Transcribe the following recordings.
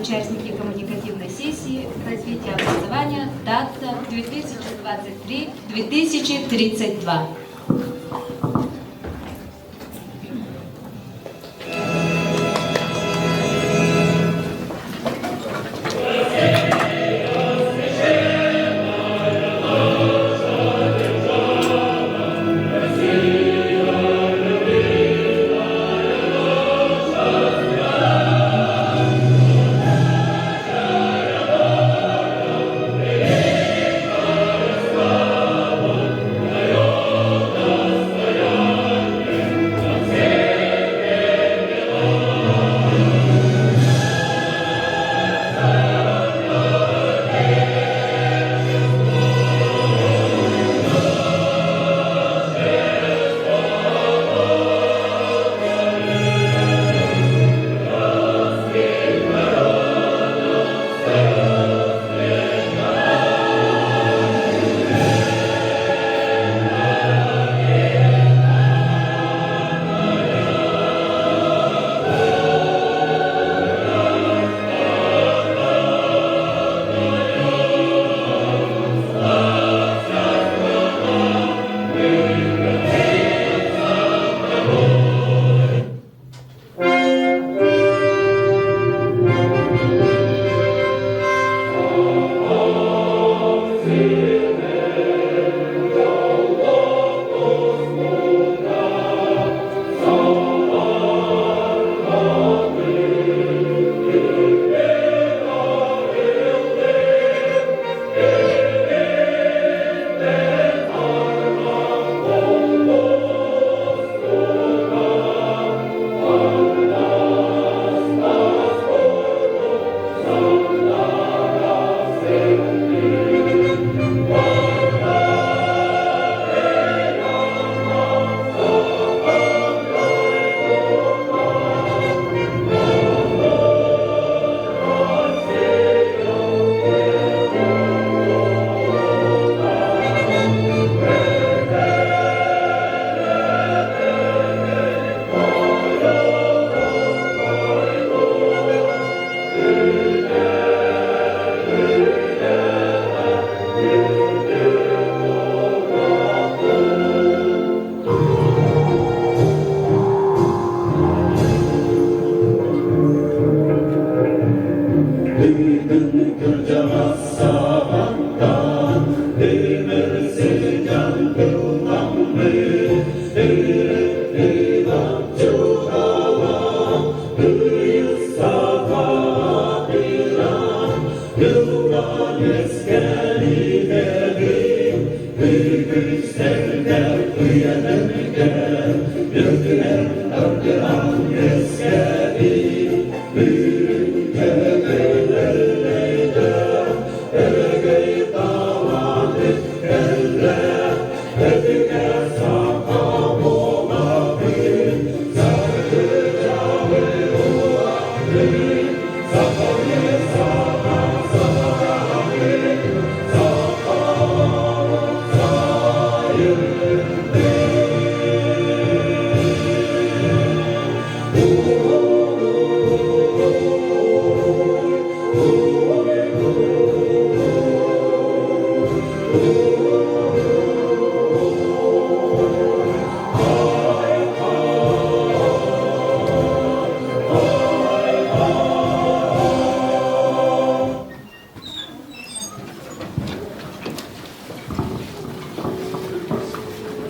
Участники коммуникативной сессии развития образования дата 2023-2032.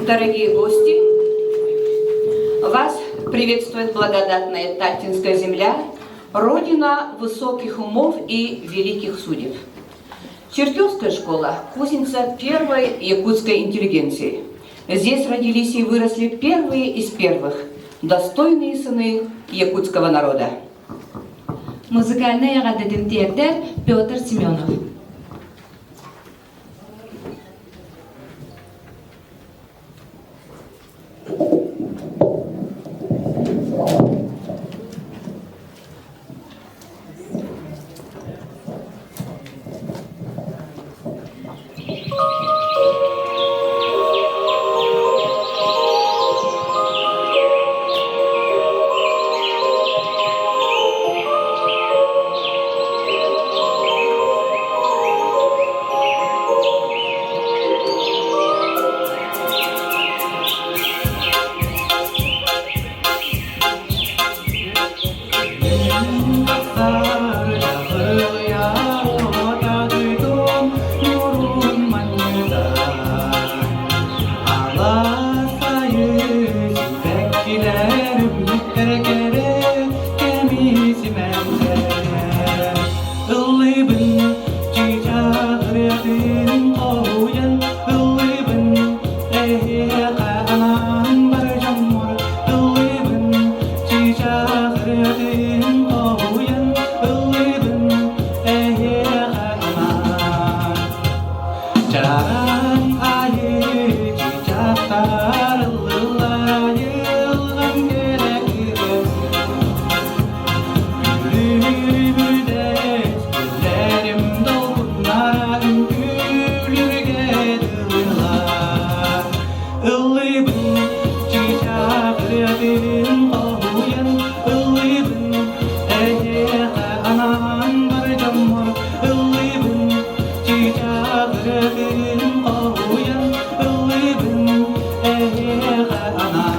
Дорогие гости, вас приветствует благодатная Таттинская земля, родина высоких умов и великих судеб. Чертевская школа – кузница первой якутской интеллигенции. Здесь родились и выросли первые из первых, достойные сыны якутского народа. Музыкальный эҕэрдэтин тиэрдэр Петр Семенов. Чараҥ аайы чыычаахтар ыллыыллар айылҕам кэрэ Бүрүбүдэс күллэрим долгуннара үҥкүүлүүргэ дылылар. Ыллыыбын чыычаах ырыатын хоһуйан ыллыыбын эйиэхэ анаан бар дьоммор ыллыыбын чыычаах ырыатын хоһуйан ыллыыбын эйиэхэ анаан.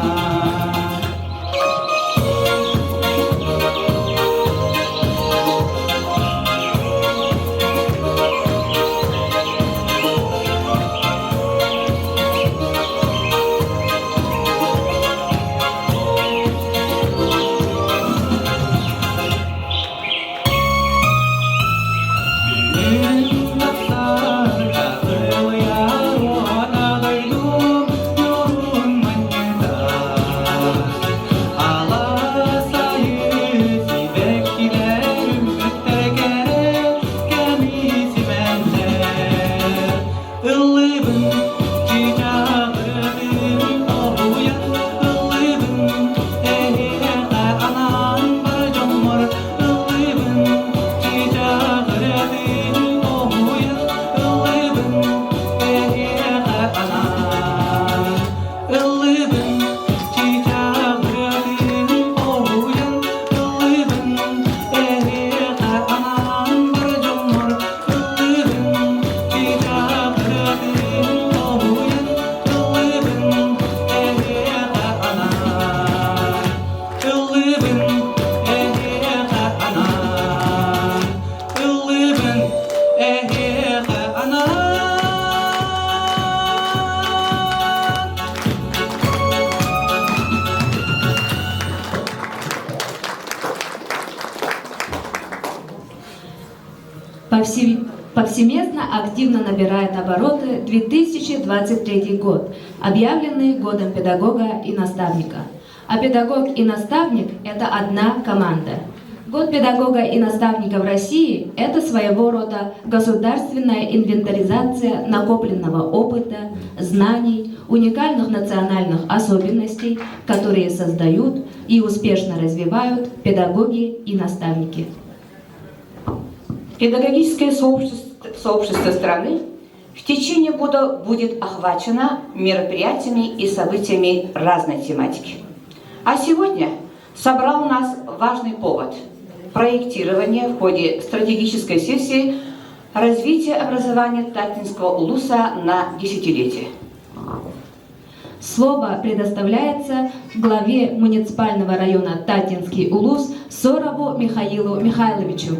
Бүгүн тахсар чаҕылыйар уота дойдум ньурун манньытар. Алаас айы сибэккилэр үммүттэр кэрэ кэми симэннэр. Ыллыыбын чыычаах ырыатын хоһуйан ыллыыбын эһиэхэ анаан бар дьоммор ыллыыбын чыычаах ырыатын хоһуйан ыллыыбын эһиэхэ анаан ыллыыбын чыычаах ырыатын хоһуйан ыллыыбын эһиэхэ анаан бар дьоммор ыллыыбын чыычаах ырыатын хоһуйан ыллыыбын эһиэхэ анаан ыллыыбын эһиэхэ анаан ыллыыбын эһиэхэ анаан. Повсеместно активно набирает обороты 2023 год, объявленный Годом педагога и наставника. А педагог и наставник – это одна команда. Год педагога и наставника в России – это своего рода государственная инвентаризация накопленного опыта, знаний, уникальных национальных особенностей, которые создают и успешно развивают педагоги и наставники. Педагогическое сообщество, сообщество страны в течение года будет охвачено мероприятиями и событиями разной тематики. А сегодня собрал нас важный повод – проектирование в ходе стратегической сессии развития образования Таттинского улуса на десятилетие. Слово предоставляется главе муниципального района Таттинский улус Сорову Михаилу Михайловичу.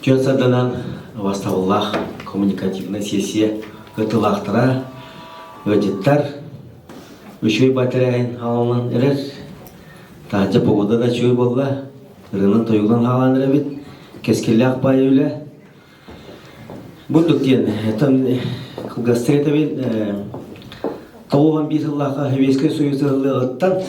Түөн сарданан бастабыллаах коммуникативнай сессия ытылаахтара, ыалдьыттар, үчүгэй батарейын хаалан эрэр. Таһырдьа погода да үчүгэй буолла. Ырыанан тойугунан хаалан эрэбит. Кэскиллээх баайы үлэ. Бурдук диэн, оттон кылгастык этэбин, 91 сыллаахха Советскай Союз ыһыллыаҕыттан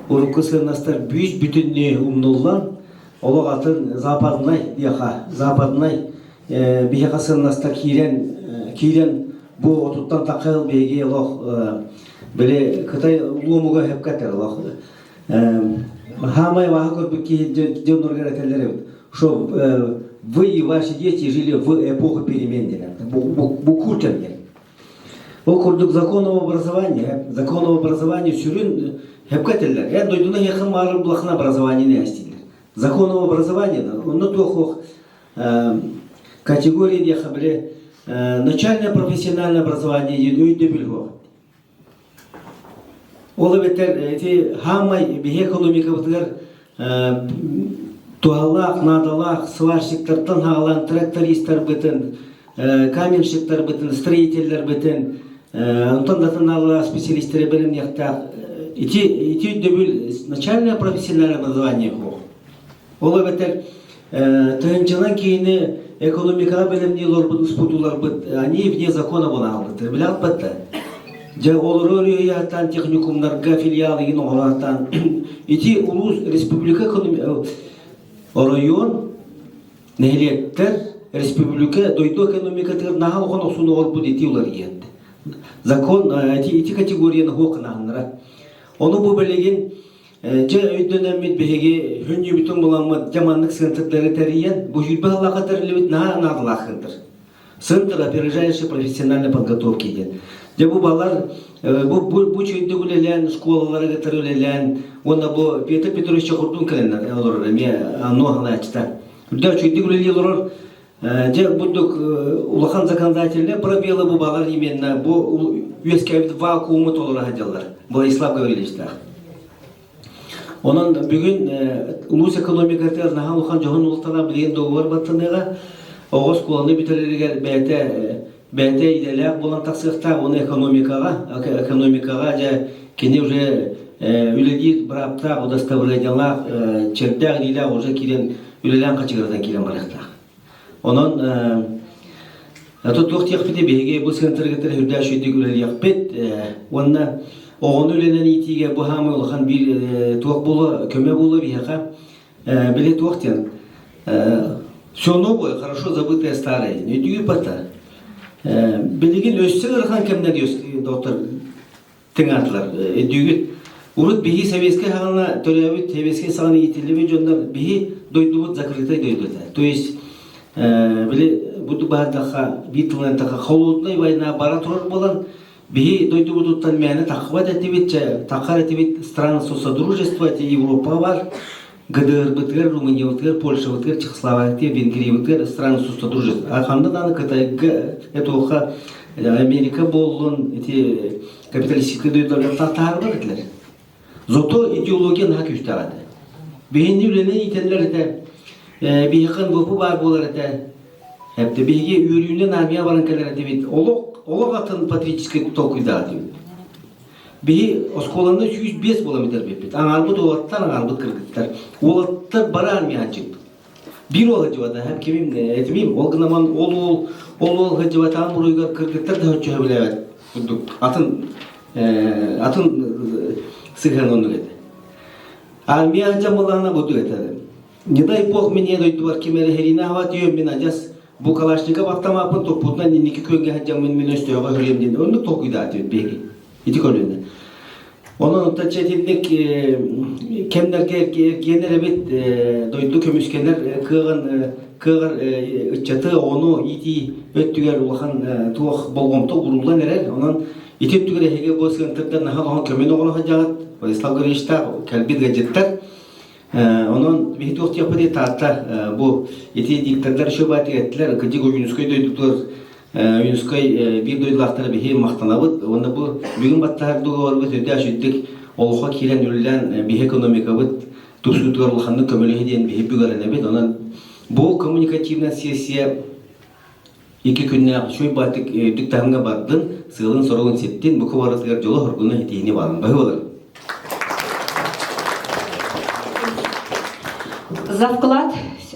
урукку сыаннастар бүүс бүтүннүү умнуллан, олох атын западнай диэхэ, западнай биһиэхэ сыаннастар киирэн киирэн бу отуттан тахха сыл биһиги олох били Кытай улуу омуга сөпкө этэр олох хаамай ваха көрбүт киһи дьонноругар этэллэр эбит что вы и ваши дети жили в эпоху перемен диэн бу культер диэн ол курдук закон об образовании закон об образовании сүрүн сөпкө этэллэр эн дойдуна эйиэхэ маары булахына образованиены эстииллэр закон об образовании онно туох категория диэхэ били начальное профессиональное образование диэн өйдөбүл суох. Ол эбэтэр ити хаамай биһи экономикабытыгар туһалаах, наадалаах сварщиктартан хаалан трактористарбытын, каменщиктарбытын, строительлэрбитин, онтон да наадалаах специалистеры бэлэмниэхтээх ити ити өйдөбүл начальное профессиональное образование суох. Ол эбэтэр тыһыынчанан киһини экономикаҕа бэлэмнии олорбут успутууларбыт они вне закона буолан хаалбыттар. Билэҕит батта? Дьэ олору өрүһүйэттэн техникумнарга филиал игин оҕолоохтан ити улуус республика оройуон нэһилиэктэр республика дойду экономикатыгар наһаа улахан охсууну оҥорбут ити уларыйыат. Закон ити ити категорияны хуокнаһыннара. Ону бу билигин дьэ өйдөнөммүт биһиги хүннүүбүтүн буламмыт дьэ маннык центрдары тэрийэн бу сүүрбэ сыллаахха тэриллибит наһаа наадалаах центр. Центр опережающей профессиональной подготовки диэн. Дьэ бу балар бу бу бу чөйдөк үлэлээн школалары кытары үлэлээн уонна бу Петр Петрович Чокурдуун кэлэн олорор эмиэ нуоһалааччыта. Үрдэ үчүгэйдик үлэлии олорор. Дьэ бурдук улахан законодательный пробелы бу балар именно бу үөскээбит вакууму толоро сылдьаллар. Владислав Гаврильевичтаах. Онон бүгүн улуус экономикатыгар наһаа улахан дьоһун уолталаах билигин договор баттаныаҕа. Оҕо оскуоланы бүтэрэригэр бэйэтэ бэйэтэ идэлээх буолан тахсыахтаах уонна экономикаҕа экономикаҕа дьэ кини уже үлэлиир бырааптаах удостоверениелаах чэрдээх илиилээх уже киирэн үлэлээн хачыгыратан киирэн барыахтаах. Онон ато туох диэхпитий биһиги бу центргытыр үрдээх үчүгдүк үлэлиэхпит уонна оҕону үлэнэн иитиигэ бу хаамыы улахан биир туох буолуо көмө буолуо биһиэхэ били туох диэн все новое хорошо забытое старое өйдүүр бата билигин өссө ыарахан кэмнэр доктор тыҥаатылар өйдүүгүт урут биһи советскай саҕана төрөөбүт советскай саҕана иитиллибит дьоннор биһи дойдубут закрытай дойдута то есть били бу баардахха биир тылынан эттэххэ холодная война бара турар буолан Биһи дойдубутуттан мээнэ таххыбат этибит, таххар этибит страны содружества, эти Европа бар, ГДР-бытыгар, Румыниябытыгар, Польшабытыгар, Чехословакия, Венгриябытыгар страны содружества. А ханна даҕаны Кытайга, этуоха Америка буоллун, ити капиталистическай дойдуларга таһаарбат этилэр. Зато идеология наһаа күүстээх этэ. Биһини үлэнэн иитэллэр этэ, биһиэхэ НВП баар буолар этэ. Эптэ биһиги үөрүүнэн армия баран кэлэр этибит. Олох, олох атын патриотическай толкуйдаах этибит. Биһи оскуоланы 105 буолан бүтэрбиппит. Аҥаарбыт уолаттар, аҥаарбыт кыргыттар. Уолаттар бары армия сылдьыбыт. Биир уол сылдьыбата, һэм кимим этимим. Ол гынан ол уол ол уол сылдьыбатаҕын буруйугар кыргыттар да соччо сөбүлээбэт курдук. Атын атын сыһыан оннук этэ. Армия сылдьан буоллаҕына бурдук этэ. Не дай бог мне дойдубар ким эрэ сэриини аһабат үһү, мин адьас бу Калашников автомаппын туппутунан инники күөҥҥэ сылдьаммын мин өстөөҕө өһүрүөм диэн оннук толкуйдаатыбыт биһиги. Ити көлүөнэ. Онон онтон итинник кэмнэргэ эргиэн эрэбит дойду көмүскэнэр кыаҕын кыаҕар ыччаты оҕону иитии өттүгэр улахан туох болҕомто ууруллан эрэр. Онон ити өттүгэр эһиги бу сыантырдар наһаа улахан көмөнү оҥоро сылдьаҕыт. Владислав Григорьевичтаах кэлбит ыалдьыттар. Онон биһи туох диэхпитий Таатта бу ити диктордар еще баатык эттилэр кырдьык Ойуунускай дойдутугар Ойуунускай биир дойдулаахтара биһи махтанабыт уонна бу бүгүн баттаһар договорбут үрдээх үчүгдүк олоххо киирэн үлэлээн биһи экономикабыт тупсуутугар улаханнык көмөлөһө диэн биһи бүгэрэнэбит. Онон бу коммуникативная сессия икки күннээх үчүгэй баатык үрдүк таһымҥа бардын, сыалын-соругун ситтин, бука барытыгар дьолу-соргуну ситиһини баҕаран баһы болар. За вклад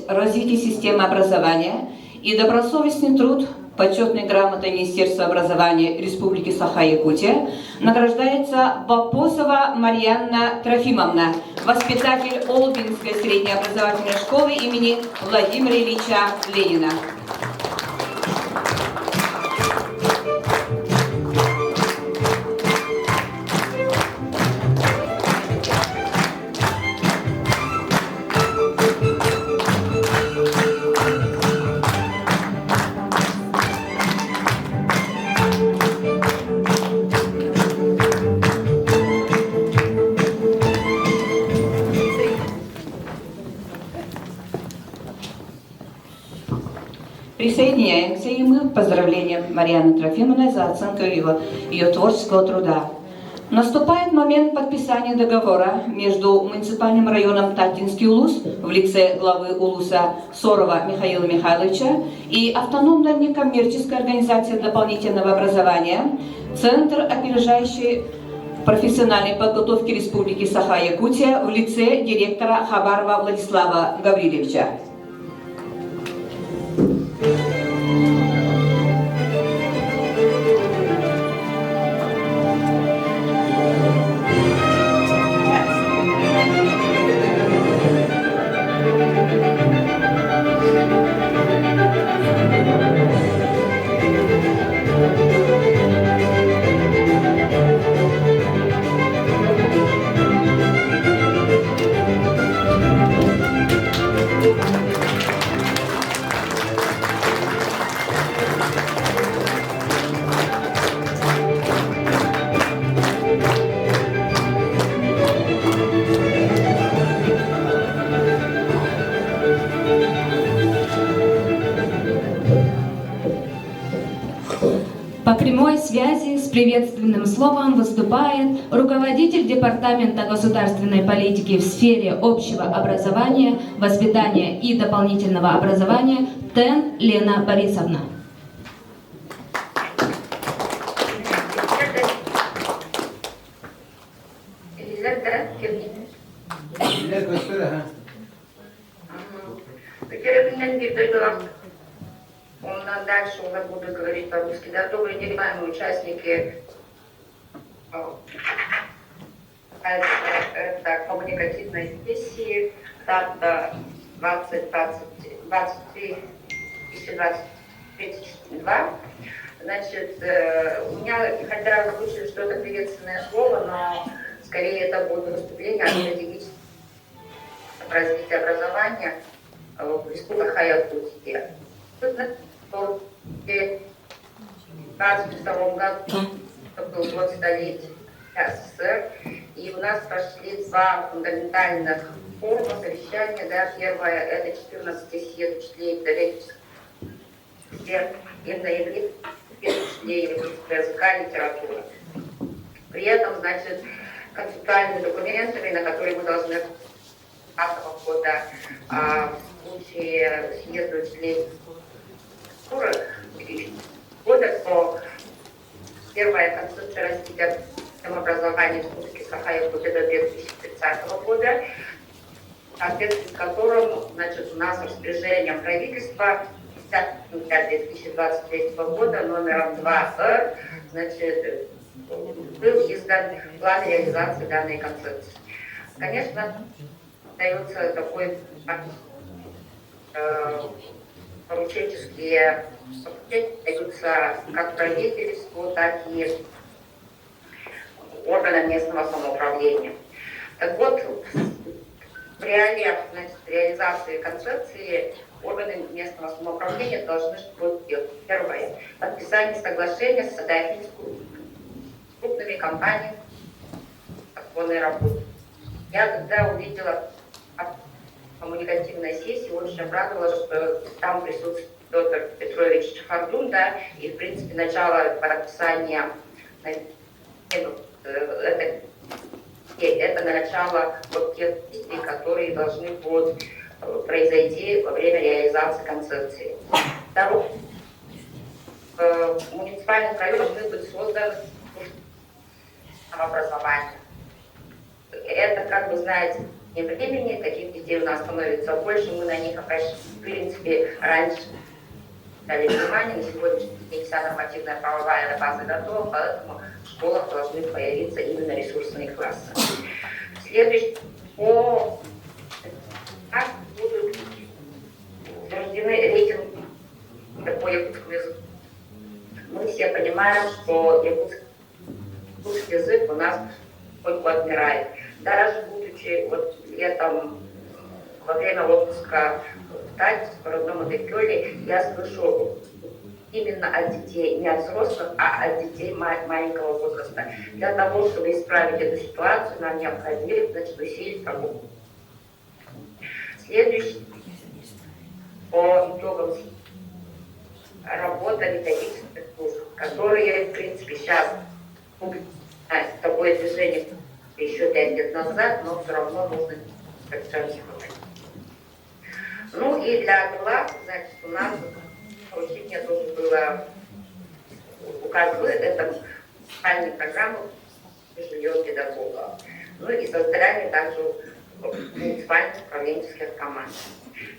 в развитие системы образования и добросовестный труд почетной грамотой Министерства образования Республики Саха-Якутия награждается Бапосова Марьянна Трофимовна, воспитатель Олбинской средней образовательной школы имени Владимира Ильича Ленина. Присоединяемся и мы к поздравлениям Марьяны Трофимовны за оценку его, ее творческого труда. Наступает момент подписания договора между муниципальным районом Таттинский Улус в лице главы Улуса Сорова Михаила Михайловича и автономной некоммерческой организации дополнительного образования Центр опережающей профессиональной подготовки Республики Саха-Якутия в лице директора Хабарова Владислава Гавриловича. приветственным словом выступает руководитель Департамента государственной политики в сфере общего образования, воспитания и дополнительного образования Тен Лена Борисовна. Он дальше уже буду говорить по-русски. Да, добрый день, уважаемые участники это коммуникативной сессии, дата 20, 20, 23, 2022. Значит, у меня, хотя озвучили, что это приветственное слово, но скорее это будет выступление о стратегическом развитии образования в Республике Якутия. В 2022 году был год столетия СССР, и у нас прошли два фундаментальных форума, совещания. Да, первое – это 14 съезд учителей педагогических сфер, и в ноябре учителей языка и литературы. При этом, значит, концептуальными документами, на которые мы должны 2020 года в случае съезда учителей культуры года, то первая концепция развития образования Республики Саха-Якутия до 2030 года, в соответствии с которым, значит, у нас распоряжением правительства 10 ноября 2023 года номером 2Р, значит, был издан план реализации данной концепции. Конечно, дается такой порученческие даются как правительству, так и органам местного самоуправления. Так вот, в реалиях, значит, реализации концепции органы местного самоуправления должны что делать. Первое. Подписание соглашения с крупными компаниями законной работы. Я когда увидела коммуникативной сессии, очень обрадовалась, что там присутствует Петр Петрович Хардун, да, и, в принципе, начало подписания это начало вот тех действий, которые должны будут произойти во время реализации концепции. Второе, в муниципальном районе должны быть созданы образования. Это, как вы знаете, не времени, таких детей у нас становится больше, мы на них, в принципе, раньше дали внимание, на сегодняшний день вся нормативная правовая база готова, поэтому в школах должны появиться именно ресурсные классы. Следующий по как будут утверждены рейтинги по якутскому языку. Мы все понимаем, что якутский язык у нас потихоньку отмирает. Даже будучи вот летом во время отпуска в Тате, в родном Адыкёле, я слышу именно от детей, не от взрослых, а от детей маленького возраста. Для того, чтобы исправить эту ситуацию, нам необходимо, значит, усилить работу. Следующий по итогам работа методических служб, которые, в принципе, сейчас такое движение еще 5 лет назад, но все равно нужно совершенствовать. Ну и для глав, значит, у нас поручение тоже было указано, это специальные программы жилье педагога. Ну и создание также муниципальных управленческих команд.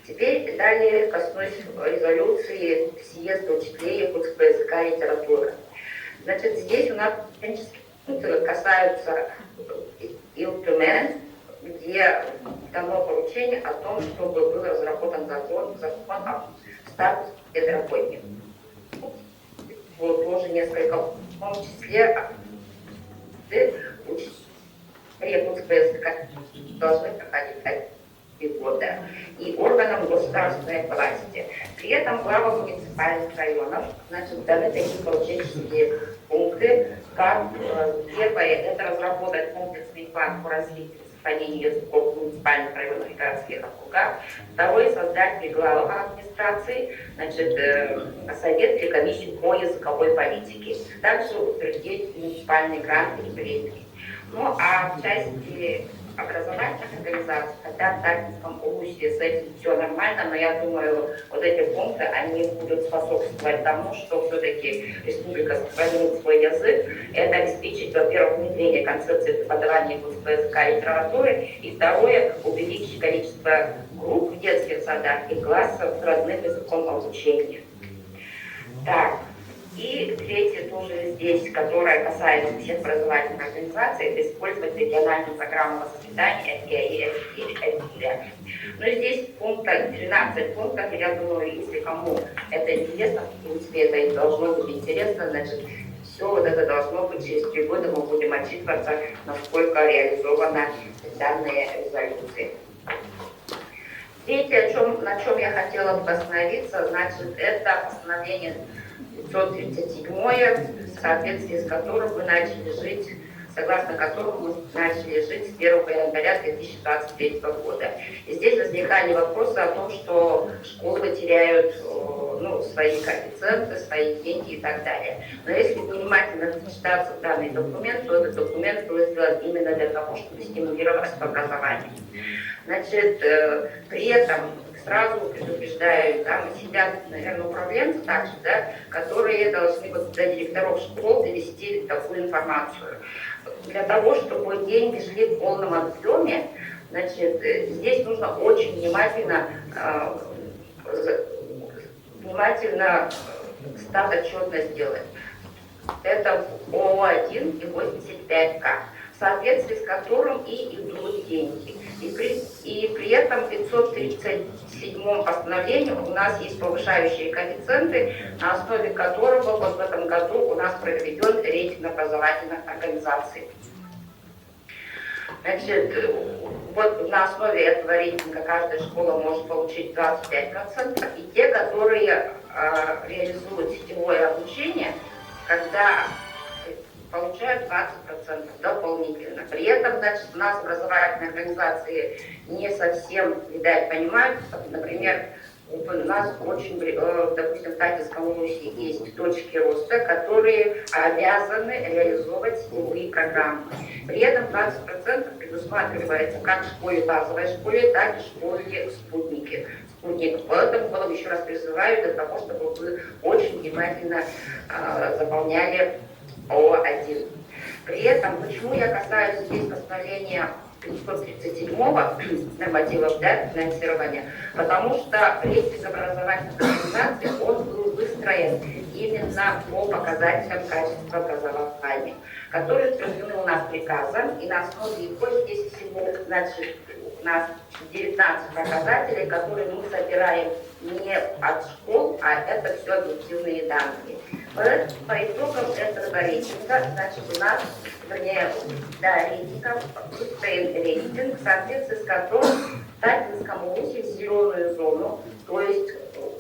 Теперь далее коснусь резолюции съезда учителей якутского языка и литературы. Значит, здесь у нас пункты касаются Ил Түмэн, где дано поручение о том, чтобы был разработан закон о статусе педработника. Вот тоже несколько, в том числе якутского языка должны проходить 3 года, и органам государственной власти. При этом главам муниципальных районов, значит, даны такие порученческие пункты, как первое, это разработать комплексный план по развитию распространению языков в муниципальных районах и городских округах. Второе, создать при главах администрации, значит, совет или комиссию по языковой политике. Также утвердить муниципальные гранты и премии. Ну, а в части образовательных организаций, хотя в Таттинском улусе с этим все нормально, но я думаю, вот эти пункты, они будут способствовать тому, что все-таки республика сохранит свой язык. Это обеспечить, во-первых, внедрение концепции преподавания русского языка и литературы, и второе, увеличить количество групп в детских садах и классов с родным языком обучения. Так, и третье тоже здесь, которое касается всех образовательных организаций, это использовать региональную программу воспитания ФГИ и ФГИ. Но здесь пункта, 13 пунктов, я думаю, если кому это интересно, в принципе, это и должно быть интересно, значит, все вот это должно быть через 3 года мы будем отчитываться, насколько реализованы данные резолюции. Третье, на чем я хотела бы остановиться, значит, это постановление 537, в соответствии с которым мы начали жить, согласно которому мы начали жить с 1 января 2023 года. И здесь возникали вопросы о том, что школы теряют, ну, свои коэффициенты, свои деньги и так далее. Но если внимательно вчитаться в данный документ, то этот документ был сделан именно для того, чтобы стимулировать образование. Значит, при этом сразу предупреждаю, там сидят, наверное, управленцы также, да, которые должны вот до директоров школ довести такую информацию. Для того, чтобы деньги шли в полном объеме, значит, здесь нужно очень внимательно стат-отчетность сделать. Это ОО1 и 85К, в соответствии с которым и идут деньги. И при этом в 537 постановлении у нас есть повышающие коэффициенты, на основе которого вот в этом году у нас проведен рейтинг образовательных организаций. Значит, вот на основе этого рейтинга каждая школа может получить 25%, и те, которые реализуют сетевое обучение, когда получают 20% дополнительно. При этом, значит, у нас образовательные организации не совсем, видать, понимают, например, у нас очень, допустим, в Таттинском улусе есть точки роста, которые обязаны реализовывать сетевые программы. При этом 20% предусматривается как школе базовой школе, так и школе спутники. Спутник. Поэтому вот еще раз призываю для того, чтобы вы очень внимательно заполняли О1. При этом, почему я касаюсь здесь постановления 537 нормативов, да, финансирования, потому что рейтинг образовательных организаций, он был выстроен именно по показателям качества образования, которые утверждены у нас приказом, и на основе его здесь всего, значит, у нас 19 показателей, которые мы собираем не от школ, а это все объективные данные. По итогам этого рейтинга, значит, у нас, вернее, да, рейтинга, выстроен рейтинг, в соответствии с которым в Таттинском улусе в зеленую зону, то есть,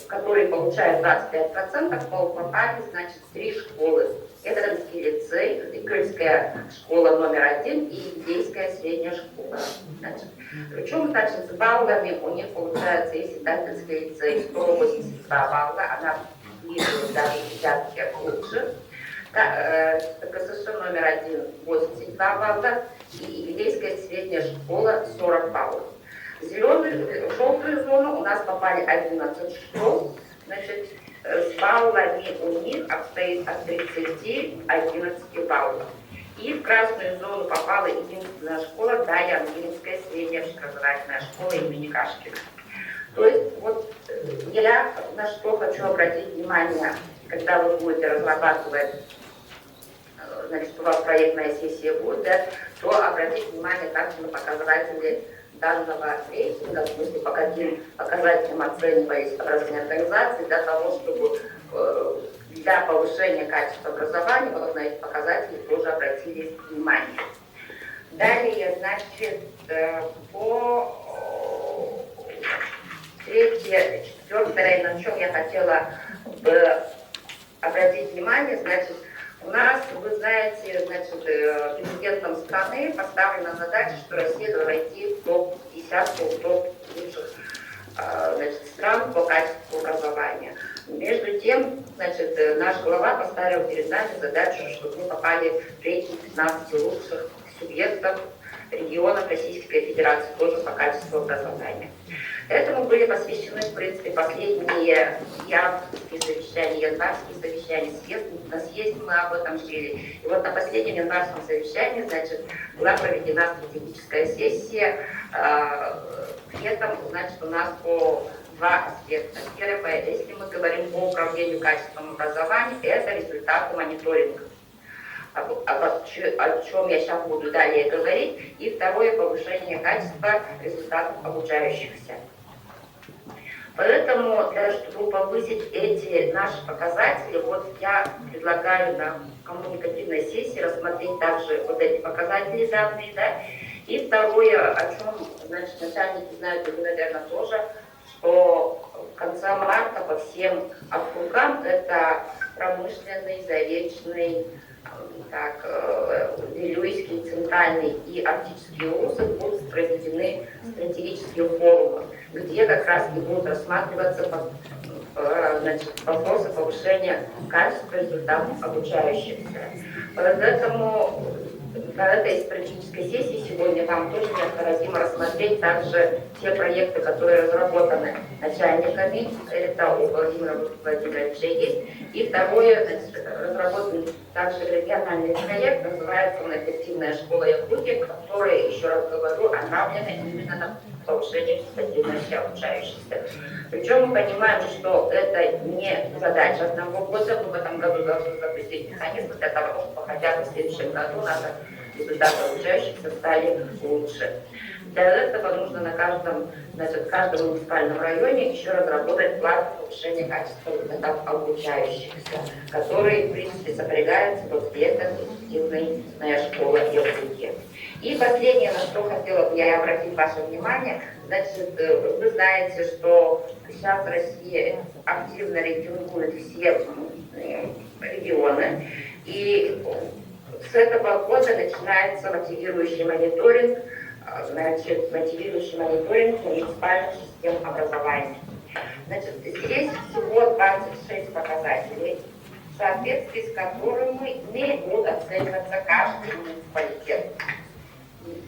которые получают 25%, попали, значит, три школы. Это Рынский лицей, Кырская школа номер 1 и Индейская средняя школа. Значит, причем, значит, с баллами у них получается, если Таттинский лицей 182 балла, она ближе даже десятки лучше. КСШ номер 1 82 балла и Еврейская средняя школа 40 баллов. В зеленую, в желтую зону у нас попали 11 школ. Значит, с баллами у них обстоит от 30 11 баллов. И в красную зону попала единственная школа, Даянгинская средняя образовательная школа имени Кашкина. То есть вот я на что хочу обратить внимание, когда вы будете разрабатывать, значит, у вас проектная сессия будет, да, то обратить внимание также на показатели данного рейтинга, в смысле, по каким показателям оценивались образовательные организации, для того, чтобы для повышения качества образования вот на эти показатели тоже обратили внимание. Далее, значит, по третье, четвертое, на чем я хотела бы обратить внимание, значит, У нас, вы знаете, значит, президентом страны поставлена задача, что Россия должна войти в топ-десятку, в топ лучших значит, стран по качеству образования. Между тем, значит, наш глава поставил перед нами задачу, чтобы мы попали в рейтинг 15 лучших субъектов регионов Российской Федерации тоже по качеству образования. Этому были посвящены, в принципе, последние августовские совещания, январские совещания, съезд, на съезде мы об этом жили. И вот на последнем январском совещании, значит, была проведена стратегическая сессия. При этом, значит, у нас по два аспекта. Первое, если мы говорим по управлению качеством образования, это результаты мониторинга, о чем я сейчас буду далее говорить. И второе, повышение качества результатов обучающихся. Поэтому, для, чтобы повысить эти наши показатели, вот я предлагаю на коммуникативной сессии рассмотреть также вот эти показатели данные, да. И второе, о чем, значит, начальники знают, и вы, наверное, тоже, что в конце марта по всем округам, это промышленный, заречный, так, Вилюйский, Центральный и Арктический улусы, будут проведены стратегические форумы, где как раз и будут рассматриваться, значит, вопросы повышения качества результатов обучающихся. Поэтому на этой стратегической сессии сегодня вам тоже необходимо рассмотреть также те проекты, которые разработаны начальниками, это у Владимира Владимировича есть. И второе, значит, разработан также региональный проект, называется он «Эффективная школа Якутии», который, еще раз говорю, направлен именно на повышение результативности обучающихся. Причем мы понимаем, что это не задача одного года, мы в этом году должны запустить механизм для того, чтобы хотя бы в следующем году наши результаты обучающихся стали лучше. Для этого нужно на каждом, значит, в каждом муниципальном районе еще разработать план повышения качества результатов обучающихся, который, в принципе, сопрягается вот с проектом «Эффективная школа Якутии». И последнее, на что хотела бы я обратить ваше внимание, значит, вы знаете, что сейчас Россия активно рейтингует все регионы, и с этого года начинается мотивирующий мониторинг, значит, мотивирующий мониторинг муниципальных систем образования. Значит, здесь всего 26 показателей, в соответствии с которыми будут оцениваться каждый муниципалитет.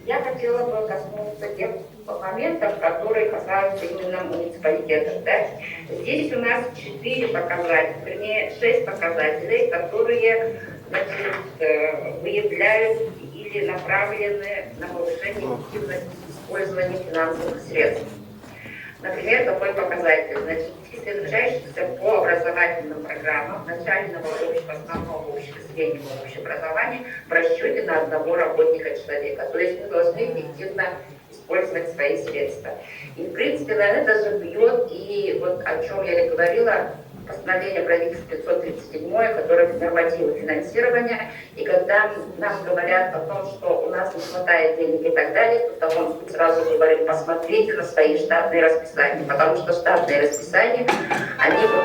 Я хотела бы коснуться тех моментов, которые касаются именно муниципалитетов. Да? Здесь у нас 4 показателя, вернее 6 показателей, которые, значит, выявляют или направлены на повышение эффективности использования финансовых средств. Например, такой показатель. Значит, число обучающихся по образовательным программам начального, общего, основного, общего, среднего общего образования в расчете на одного работника человека. То есть мы должны эффективно использовать свои средства. И, в принципе, на это же бьет и вот о чем я и говорила, постановление правительства 537, которое нормативы финансирования, и когда нам говорят о том, что у нас не хватает денег и так далее, то в таком случае сразу говорим, посмотрите на свои штатные расписания, потому что штатные расписания, они вот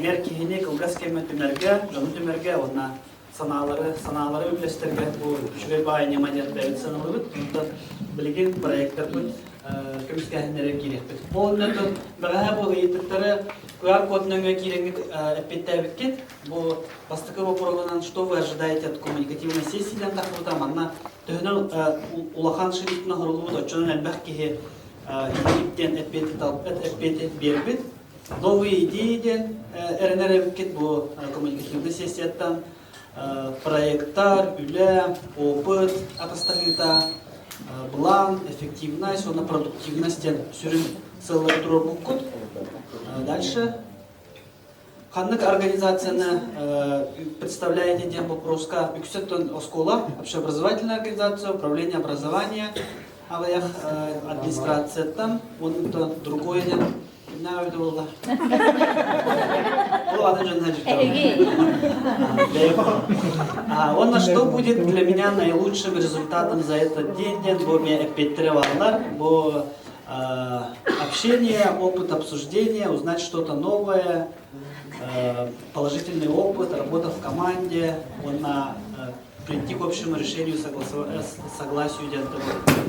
Түмэр киһини кылгас кэмҥэ түмэргэ, дьону түмэргэ уонна санаалары санаалары үллэстэргэ бу үчүгэй баай ньыма диэн бэйэбит сыаналыыбыт. Онтон билигин проектарбыт көмүскээһиннэрэ киириэхпит. Ол оннуттан бэҕэһээ бу ыйытыктары QR-код нөҥүө киирэҥҥит эппиэттээбиккит. Бу бастакы боппуруоһунан что вы ожидаете от коммуникативной сессии диэн тахсыбыта. Манна төһөнөн улахан шрифтинэн оҥоруллубут, оччонон элбэх киһи диэн эппиэти биэрбит. Новые идеи диэн эрэнэр эбиккит бу коммуникативнай сессияттан проекттар, үлэ, опыт атастаһыыта, былаан, эффективность уонна продуктивность диэн сүрүн сыаллары туруорбуккут. Дальше. Ханнык организацияны представляете диэн вопроска үксэттэн оскуола, общеобразовательная организация, управление образования, аҕыйах администрацияттан, уонна другое диэн Кимнээх эбитэ буолла? Ол атын дьоннор Уонна что будет для меня наилучшим результатом за этот день диэн бу эмиэ эппиэттэрэ бааллар. Бу общение, опыт обсуждения, узнать что-то новое, положительный опыт, работа в команде, уонна прийти к общему решению согласию диэн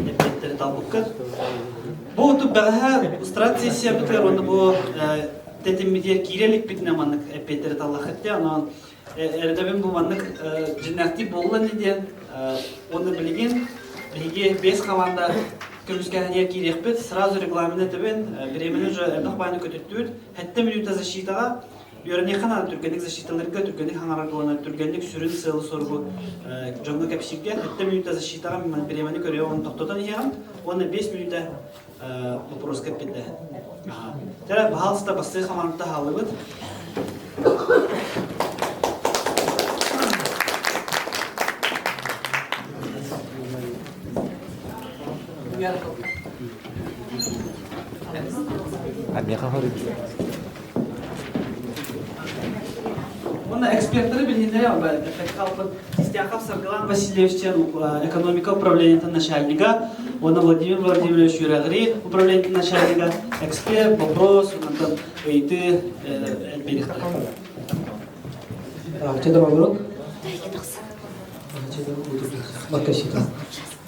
эппиэттэри талбыккыт. Бу оту бэҕэһээ страт-сессиябытыгар уонна бу тэтиммитигэр киирэ иликпитинэ маннык эппиэттэри таллахыт диэн, онон эрдэбин бу маннык дьиннээхтии буолла ини диэн уонна билигин биһиги биэс команда көмүскээһинигэр киириэхпит. Сразу регламент этэбин, бириэмэни уже элбэх баайны көтүттүбүт. Сэттэ мүнүүтэ защитаҕа Үөрэниэххэ наада түргэнник защиталарга, түргэнник хаҥарарга уонна түргэнник сүрүн сыалы-соругу дьоҥҥо кэпсииргэ. Сэттэ мүнүүтэ защитаҕа бириэмэни көрүө уонна тохтотон иһэҕин уонна 5 мүнүүтэ вопроска эппиэттэһин. Тэрэ, баһаалыста бастыы хамаандата хааллыбыт. Уонна эксперттары билиһиннэрэ Кистяков Саргылан Васильевич экономика управлениетын начальнига, уонна Владимир Владимирович үөрэҕирии управлениетын начальнига, эксперт, вопрос, онтон ыйытыы элбиэхтэрэ.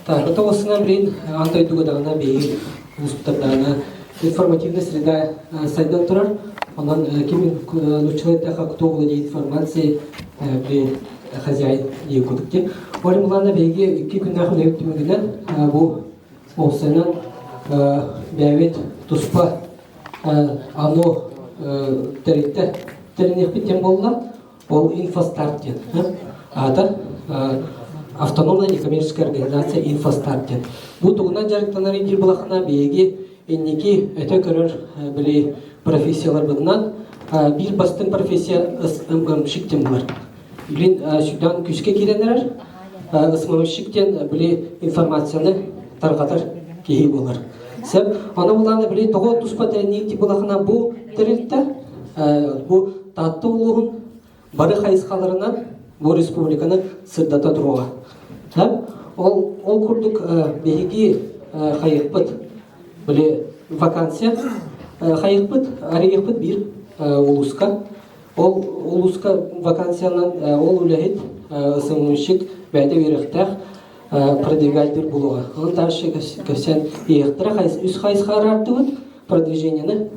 Так, тоҕусунан билин аан дойдуга даҕаны биһиги улууспутардаҕына информативная среда сайдан турар. Онон ким нууччалыы эттэххэ кто владеет информацией при хозяин курдук диэн. Ол былаана биһиги икки күннээх үлэбит түмүгүнэн бу уопсайынан бэйэбит туспа ано тэрилтэ тэриниэхпит диэн буолла. Ол Инфостарт диэн. Аата автономная некоммерческая организация Инфостарт диэн. Бу тугунан дьарыктанар диир булахына биһиги инники өтө көрөр били профессияларбытынан биир бастыҥ профессия СММщик диэн булар. Билин сүрдээн күүскэ киирэн эрэр. СММщик диэн били информацияны тарҕатар киһи буолар. Сөп. Аны булааны били тоҕо туспа тэринии булахына бу тэрилтэ бу Таатта улууһун бары хайысхаларынан бу республиканы сырдата туруоҕа. Ол, ол курдук биһиги хайыхпыт, били вакансия хайыхпыт, арыйыахпыт биир улууска. Ол улууска вакансиянан ол үлэһит СММщик бэйэтэ үөрэхтээх продвигатель булуоҕа. Ол дальше кэпсээн иһиэхтэрэ үс хайысха араардыбыт продвижениены.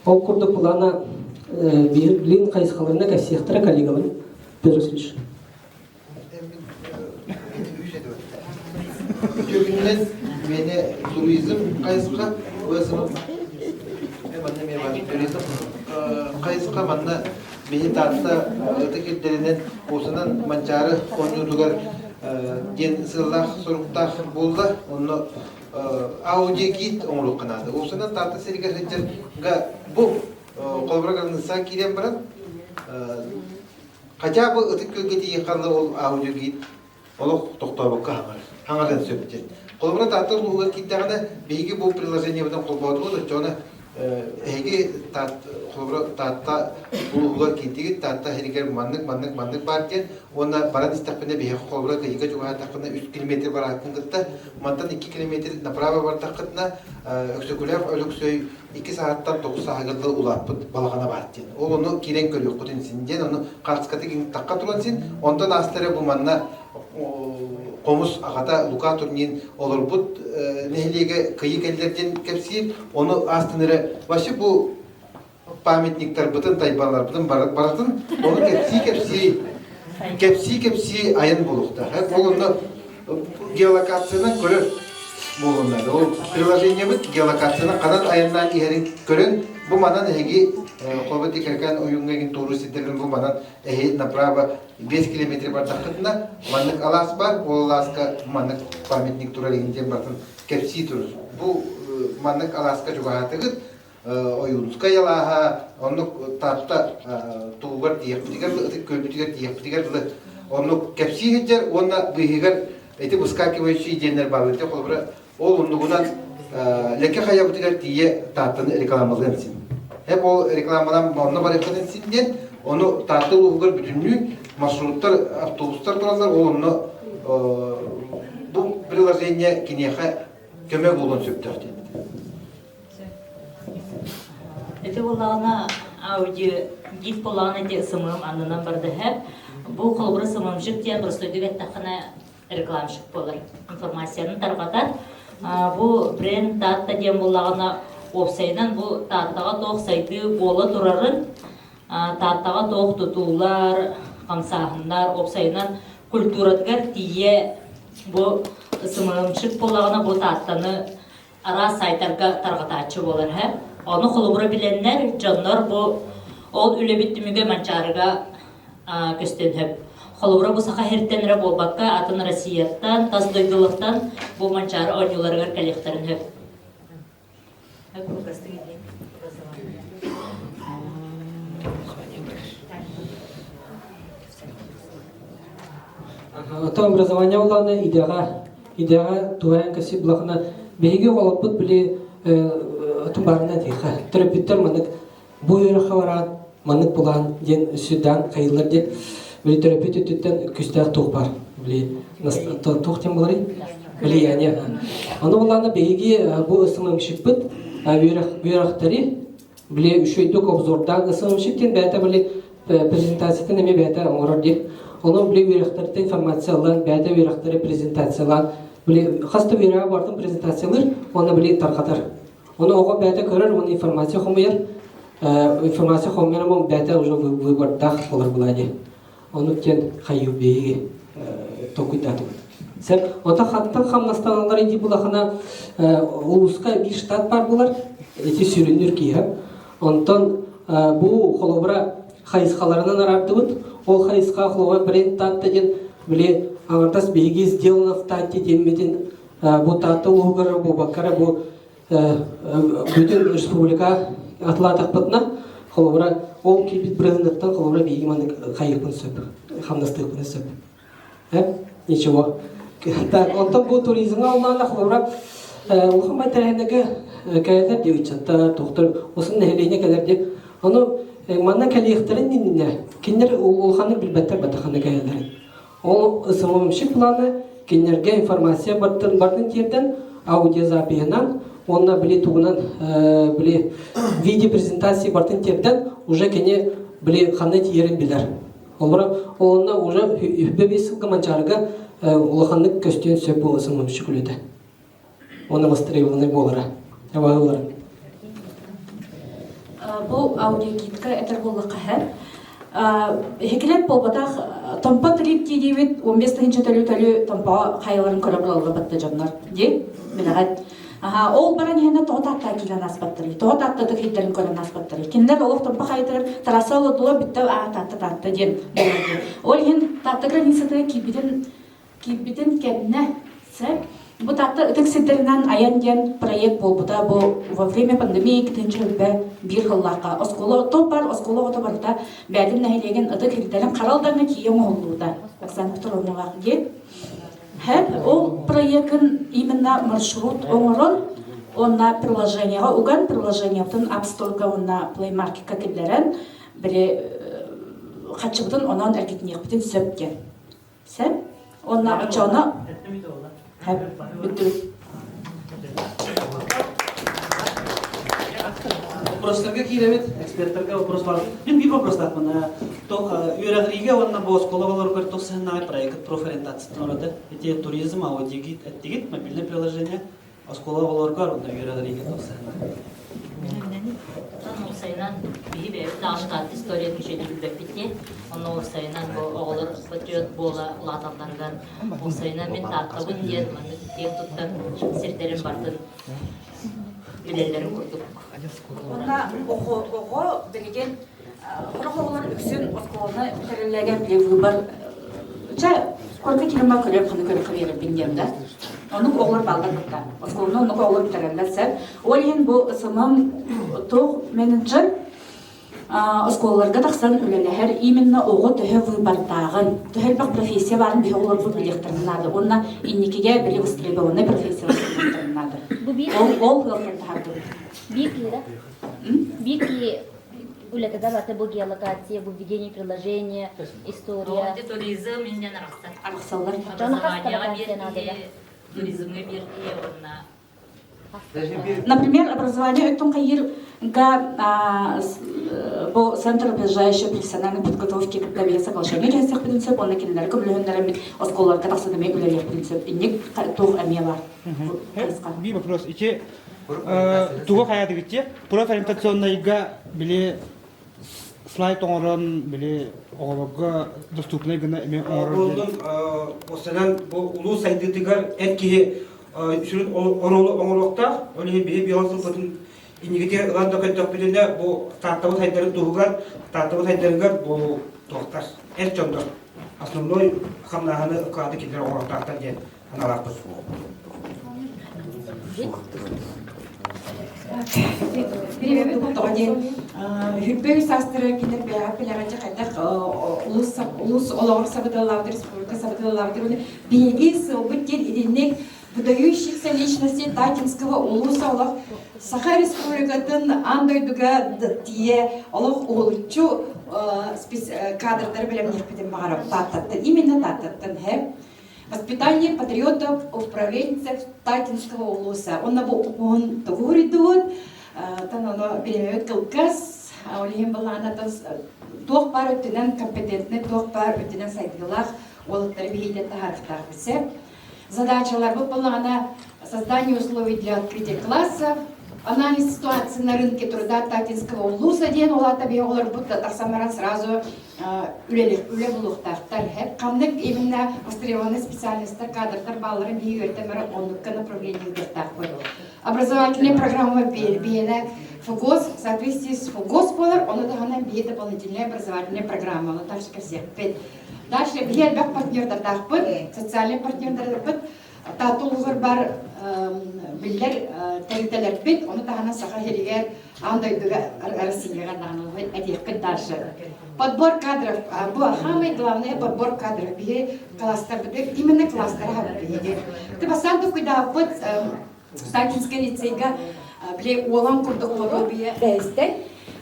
Ол курдук былаана билин хайысхаларына кэпсиэхтэрэ коллегаларым Петр Васильевич. Үтүөкүннэн миэнэ туризм хайысха туризм хайысха манна биһи Таатта ытык ирдэринэн уусунан Манчаары оонньуутугар диэн сыаллаах соруктаах буолла. Онно аудиогид оҥоруохха наада. Уусунан Таатта сиригэр сылдьарга бу холобура граница киирэн баран хотя бы ытык күөлгэ тиийиэххэ ол аудиогид олох тохтообокко хаҥар хаҥарыан сөп диэн. Холобура Таатта улууһугар киирдэҕинэ биһиги бу приложениебытын холбоотубут оччоҕуна эһиги. Холобура, Таатта улууһугар киирдигит, Таатта иһигэр маннык, маннык, маннык баар диэн. Уонна баран истэхпинэ биһиэхэ холобура Кыйыга чугаһаатаххына 3 километр барааккын кытта, мантан 2 километр направо бардаххытына Өксөкүлээх Өлөксөй 2 саһаттан 9 саһыгар дылы улааппыт балаҕана баар диэн. Ол ону киирэн көрүөххүтүн син диэн, ону хаартыскатык тахха туран син, онтон аастара бу манна хомус аҕата Лука Турнин олорбут нэһилиэгэ Кыйы кэллэр диэн кэпсиир. Ону аастын эрэ вообще бу памятниктарбытын, тайбаларбытын барытын ону кэпсии-кэпсии кэпсии-кэпсии айан буолуохтаах. Ол онно геолокациянан көрөр буолуннар. Ол приложениебыт геолокациянан ханан айаннаан иһэрин көрөн, бу манан эһиги холобур тикэркээн ойууҥҥа игин туоруу сирдэрин бу манан эһи направо 5 километр бардаххытына маннык алаас бар, ол алааска маннык памятник турар иһин диэн барытын кэпсии турар. Бу маннык алааска чугаһаатыгыт, Ойуунускай алааһа, оннук Таатта тугугар тиийэхпитигэр ытык күөлбүтүгэр тиийэхпитигэр дылы оннук кэпсии сылдьар уонна быыһыгар эти выскакивающие диэннэр бааллар холобура ол оннугунан Лэкэ хайабытыгар тиийэ Тааттаны рекламалыан син. Hep ол рекламанан онно барыаххытын син диэн, ону Таатта улууһугар бүтүннүү маршруттар, автобустар тураллар, ол онно бу приложение киниэхэ көмө буолуон сөптөөх диэн. Ити буоллаҕына аудио гид буоллаҕына ити СММ аннынан бардаһа. Бу холобура СММщик диэн простойдук эттэххинэ рекламщик буолар. Информацияны тарҕатар. Бу бренд Таатта диэн буоллаҕына уопсайынан бу Тааттаҕа туох сайдыы буола турарын, Тааттаҕа туох тутуулар, хамсааһыннар, уопсайынан культуратыгар тиийэ бу СММщик буоллаҕына бу Тааттаны араас сайтарга тарҕатааччы буолар һэ. Ону холобура билэннэр, дьоннор бу ол үлэбит түмүгэ Манчаарыга көстөн сөп. Холобура бу Саха сириттэн эрэ буолбакка, атын Россияттан, тас дойдулартан бу Манчаары оонньууларыгар кэлиэхтэрин сөп. Оттон образование улаана идэҕэ идэҕэ туһаайан кэсип булахына биһиги оҕолорбут били отун баарына диэхэ төрөппүттэр маннык бу үөрэххэ бараан маннык булаан диэн сүрдээн хайыллар диэн били төрөппүт өттүттэн күүстээх туох бар били туох диэн буоларый влияние ону булаана биһиги бу СММщикпыт үөрэх үөрэхтэри били үчүгэйдик обзордаан СММщик диэн бэйэтэ били презентациятын эмиэ бэйэтэ оҥорор диэн. Ону били үөрэхтэртэн информация ылан, бэйэтэ үөрэхтэри презентациялаан, били хас да үөрэҕи бартын презентациялыыр, уонна били тарҕатар. Ону оҕо бэйэтэ көрөр, уонна информация хомуйар. Информация хомуйар бэйэтэ уже выбордаах болар булаани. Ону диэн хайыы биһиги толкуйдаатыбыт. Сеп, ота хаттан хамнастаналар иди булахына улууска биир штат бар булар, эти сүрүннүр киһи. Онтон бу холобура хайысхаларынан араардыбыт. Ол хайысха холобура бренд Таатта диэн били аҥардас биһиги сделано в Таатте диэммитин бу Таатта улууһугар буолбакка бу бүтүн республика атылаатахпытына холобура ол киирбит брендыттан холобура биһиги маннык хайыахпын сөп хамнастыахпын сөп Ничего. Так, онтон бу туризмҥа оллаана холобура улахан байтэрээһиннэргэ кэлэллэр дии ыччаттар, тохтор, усын нэһилиэнньэ кэлэр дии. Ону манна кэлиэхтэрин иннинэ кинилэр улаханнык билбэттэр батахана кэлэллэрин. Ол СММщик планы кинилэргэ информация бартын бартын тиэрдэн аудиозапиһынан уонна били тугунан били видеопрезентация бартын тиэрдэн уже кини били ханна тиийэрин билэр. Олора онно уже үһбэ биэс сылга Манчаарыга улаханнык көстүөн сөп буола сыммамчы күлүтэ. Уонна востребованный буолара. Абаһылар. Бу аудиогидка этэр буоллахха һэ. Хекилет буолбатах томпо трип диибит 15 тыһыынча төлү-төлү томпоҕо хайаларын көрө булалла батта дьоннор ди билэҕит. Аха, ол баран иһэнэ тоҕо тааттаа киирэн ааспаттарый? Тоҕо тааттатык иһиттэрин көрөн ааспаттарый? Кинилэр олох томпо хайытыгар трасса олордулар бүттэ аа таатта таатта диэн буолар. Ол иһин таатта границатыгар киирбитин киирбитин кэннэ сэ бу таатта ытык сирдэринэн айан диэн проект буолбута бу во время пандемии китинчэ биир сыллаахха оскуола топ бар оскуола оҕото барыта бээтин нэһилиэгин ытык сирдэрин харалдаҥҥа тиийэ оҥоһуллубута Оксана Петровнаҕа диэн Һэп ол проегын именно маршрут оҥорон. Онна приложениеҕа уган, приложениебытын App Store-га уонна Play Market-ка киллэрэн, били хаччыбытын онон эргитиниэхпитин сөп диэн. Сөп? Онна оччоҕуна бүттүбүт. Вопростарга киирэбит, экспертарга вопрос бар. Мин биир вопростаахпын. Туох үөрэҕириигэ уонна бу оскуола оҕолоругар туох сыһыннаҕай проект профориентациятын орода. Ити туризм, аудиогид, эттигит, мобильное приложение оскуола оҕолоругар уонна үөрэҕириигэ туох сыһыннаҕай? Оттон уопсайынан биһи бэйэбит даҕаны Таатта историятын үчүгэйдик билбэппит дии. Онно уопсайынан бу оҕолор патриот буола улааталларыгар уопсайынан мин Тааттабын диэн маннык киэн туттар сирдэрин бартын билэллэрин курдук. Уонна оҕо оҕо билигин сорох оҕолор үксүн оскуоланы бүтэрэллэригэр били выбор чэ корка кирима көрөм ханы көрөххө биэрэбин диэн да оннук оҕолор бааллар кытта оскуоланы оннук оҕолор бүтэрэллэр сөп ол иһин бу СММ туох менеджер оскуолаларга тахсан үлэлэһэр именно оҕо төһө выбордааҕын төһө элбэх профессия баарын биһи оҕолорбут билиэхтэрин наада уонна инникигэ били востребованный профессиялар буолуохтарын наада ол ол ыалтан таһаардыбыт Биир киһи да? Биир киһи үлэтэ да барыта бу геолокация, бу введение приложения, история. Туризм иннен арахсар. Арахсаллар. Образованияҕа биир киһи, туризмҥа биир киһи уонна Например, образование өттүн хайыырга бу Центр опережающей профессиональной подготовки кытта биһи соглашение түһэсиэхпитин сөп уонна кинилэри көмөлөһүннэрэммит оскуолаларга тахсан эмиэ үлэлиэхпитин сөп. Инник туох эмиэ бар. Биир вопрос. Ити тугу хайаатыгытчы? Профориентационнайга били слайд оҥорон били оҕолорго доступнай гына эмиэ оҥорор Буоллун осанан бу улуус сайдыытыгар эр киһи сүрүн оруолу оҥоруохтаах. Ол иһин биһи бион сылбытын иннигитигэр ылан да көрдөхпүтүнэ бу Тааттабыт сайдарын туһугар Тааттабыт сайдарыгар бу туохтар эр дьоннор основной хамнааһыны вклады кинилэр оҥоруохтаахтар диэн санаалаахпыт. Бириэмэбит тоҕо диэн Хүрбэй саастары кинилэр бэйэҕэ билэҕэ хайдах улуус улуус олоҕор сабыдыаллаабыт республика сабыдыаллаабыт биһиги сыалбыт диэн итинник выдающихся личностей Татинского улууса олох Саха Республикатын аан дойдуга тиийэ олох уһулуччу кадрдары бэлэмниэхпитин баҕарабыт Тааттаттан именно Тааттаттан һэ Воспитание патриотов управленцев Татинского улуса. Онно бу уһун тугу хуруйдубут, тан ону бириэмэбит кылгас, ол иһин былаанатан туох баар өттүнэн компетентный, туох баар өттүнэн сайдыылаах уолаттары биһиитэ таһаарыахтаахпыт сөп. Задачаларбыт буоллаҕына создание условий для открытия классов, анализ ситуации на рынке труда Татинского улуса диэн ол аата биһи оҕолорбут тахсан баран сразу үлэ булуохтаахтар. Ханнык именно востребованный специальностар, кадрдар баалларын биһи үөрэтэн баран оннукка направление ыытыахтаахпыт. Образовательная программа биһиэнэ ФГОС, в соответствии с ФГОС буолар, ону таһынан биһи дополнительная образовательная программа, ону дальше кэпсиэхпит. Дальше биһи элбэх партнердардаахпыт, социальный партнердарбыт, Таатта улууһугар баар биллэр тэрилтэлэрбит, ону таһынан Саха сиригэр, аан дойдуга, Россияҕа даҕаны этиэхпит дальше. Подбор кадров, бу самый главное подбор кадров. Биһи класстарбытыгар именно класстары хабыт биһиги. Ты бастаан тукуйдааппыт Сталинскай лицейга били уолан курдук подобие бэйэстэн.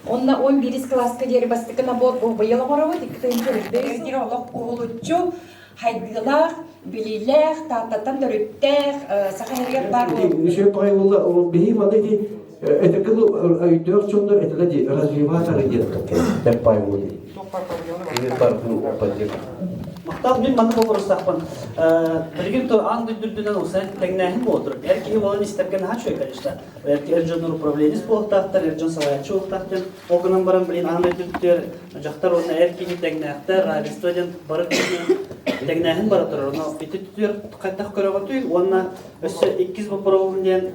Онна 11 класска диэри бастакы набор бу быйыл оҥоробут, икки олох уһулуччу хайдыылаах, билиилээх, Тааттаттан төрүттээх, саха сиригэр баар Үчүгэй баҕайы буолла. Биһи манна ити этэргэ өйдөөх дьоннор этилэ ди развиваторы диэн бэрт баай буолуо. Махтал мин маннык боппуруостаахпын. Билигин то аан дойду үрдүнэн улсан тэҥнээһин буола турар. Эр киһи буолан истэргэ наһаа үчүгэй, конечно. Эр дьоннор управленец буолуохтаахтар, эр дьон салайааччы буолуохтаахтар. Ол гынан баран билин аан дойду үрдүгэр дьахтар уонна эр киһи тэҥнээхтэр, равенство диэн бары тэҥнээһин бара турар. Ону ити түтүөр хайдах көрөҕүтүй уонна өссө иккис боппуруоһум диэн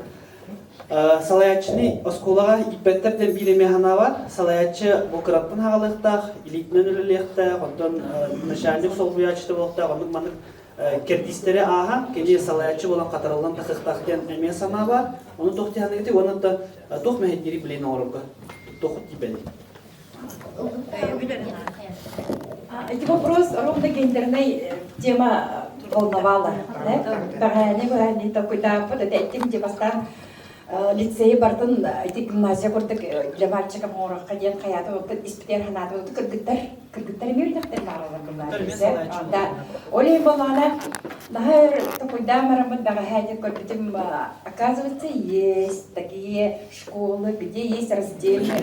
салайааччыны оскуолаҕа ииппэттэр диэн биир эмиэ санаа бар. Салайааччы бу кыраттан хаалыахтаах, илиитинэн үлэлиэхтээх, онтон начальник солбуйааччыта буолуохтаах, оннук маннык кэрдиистэри ааһан, кини салайааччы буолан хатарыллан тахсыахтаах диэн эмиэ санаа баар. Ону туох диэханыгытый уонна туох мэһэйдиири билин оҥорорго туох тиийбэний? Эти вопрос ровно гендерной тема волновала. Бэҕээни бэҕээни такой да вот это этим де бастаан. Лицейи бартын ити гимназия курдук для мальчиков оҥорохха диэн хайаата оттон испитигэр ханаатыбыт кыргыттар кыргыттар эмиэ үлэхтэр бааралар былаан да ол иһин буоллаҕына наһаа өр токуйдаан бараммыт бэҕэһээ диэн көрбүтүм оказывается есть такие школы где есть раздельные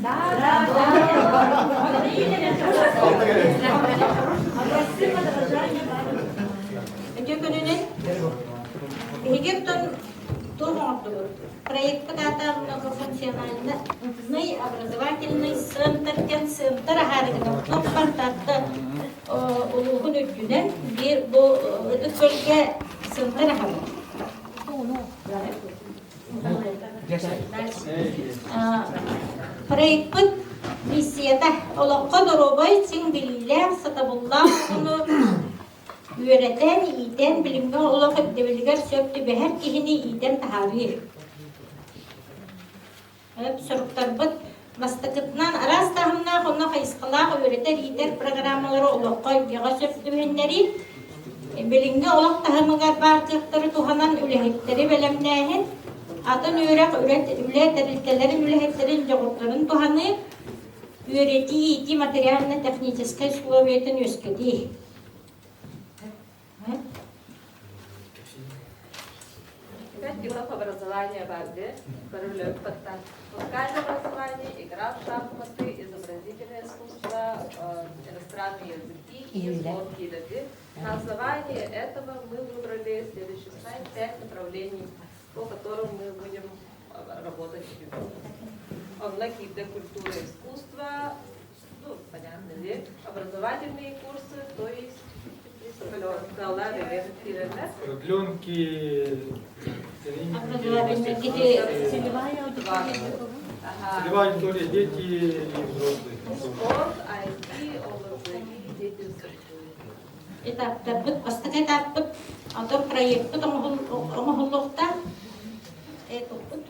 да да Үтүө күнүнэн. Биһиги оттон туох оҥордубут? Проекпыт аата многофункциональный образовательный центр диэн центр аһаарыгына туох бартаатта улууһун үрдүнэн биир бу Ытык Күөлгэ центр аһабыт. Проекпыт миссията олоххо доруобай, чиҥ билиилээх, сатабыллаах оҕону Үөрэтэн, иитэн, билимҥэ олох ирдэбилигэр сөп түбэһэр киһини иитэн таһаарыы. Соруктарбыт бастакытынан араас таһымнаах уонна хайысхалаах үөрэтэр-иитэр программалары олоххо илдьэҕэ сөп түбэһиннэрии, билиҥҥи олох таһымыгар баар кыахтары туһанан үлэһиттэри бэлэмнээһин, атын үөрэх үлэ тэрилтэлэрин үлэһиттэрин дьоҕурдарын туһаныы, үөрэтии-иитии материально-техническэй условиятын үөскэтии. Пять типов образования БАД, Музыкальное образование, игра в шахматы, изобразительное искусство, иностранные языки и спорт и На основании этого мы выбрали следующий слайд, пять направлений, по которым мы будем работать с ребенком. Онно культура и искусство, ну, понятно ли, образовательные курсы, то есть Продленки, Целевая аудитория. Целевая аудитория дети и взрослые. Спорт, IT, ОВЗ и дети взрослые. Этаптарбыт, бастакы этаппыт, онтон проекпыт оҥоһуллуохтаах. Этаппыт.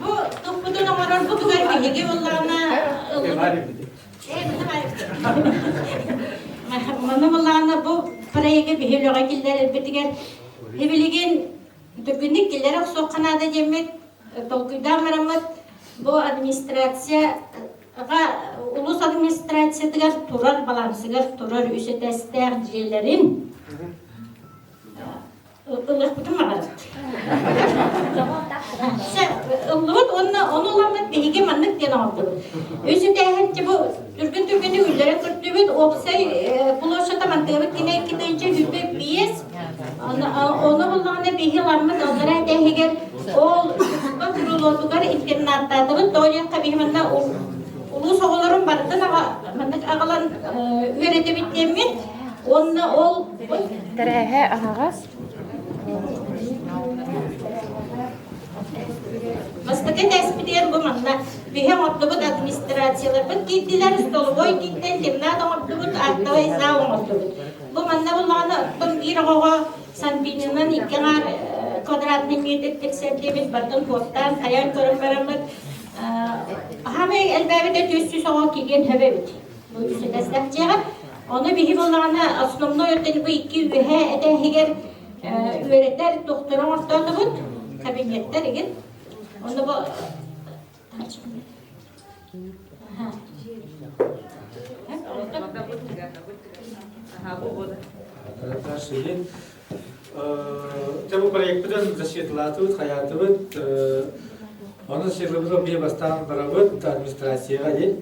Бу туппутун оҥорорбутугар биһиги буоллаҕына Манна буоллаҕына бу проегы биһи үлэҕэ киллэрэрбитигэр билигин түргэнник киллэрэ охсуохха наада диэммит толкуйдаан бараммыт бу администрация улуус администрациятыгар турар балансыгар турар үс этээстээх дьиэлэрин ылыахпытын баҕарабыт. Ыллыбыт уонна ону ыламмыт биһиги маннык диэн оҥордубут. Үс этээһин бу түргэн-түргэнник үллэрэн көрдүбүт. Уопсай площадь мантыгабыт кини 2 25 Ону буллаҕына биһи ыламмыт аллараа этээһигэр ол туспа крылотугар интернаттаатыбыт. Тоҕо диэххэ биһи манна улуус оҕолорун барытын маннык аҕалан үөрэтэбит диэммит. Уонна ол Тэрээһэ аһаҕас. Бастакы этээспитигэр бу манна биһи оҥордубут администрацияларбыт киирдилэр, столовой киирдэ, интернат оҥордубут, актовай зал оҥордубут. Бу манна буллаҕына оттон биир оҕоҕо Санпининан икки аҥаар квадратный метр тиксэрдибит, бардын куоттаан, хайаан көрөн бараммыт хаамай элбээбитэ 400 оҕо киириэн сөп эбит. Бу үс этээстээх дьиэҕэ. Ону биһи буллаҕына основной өттүн бу икки үөһээ этээһигэр үөрэтэр докторы оҥортоотубут, кабинеттар игин. Ону бу Дьэ бу проекпытын засветлаатыбыт, хайаатыбыт. Ону светлыбыт биһи бастаан барабыт администрацияҕа диэн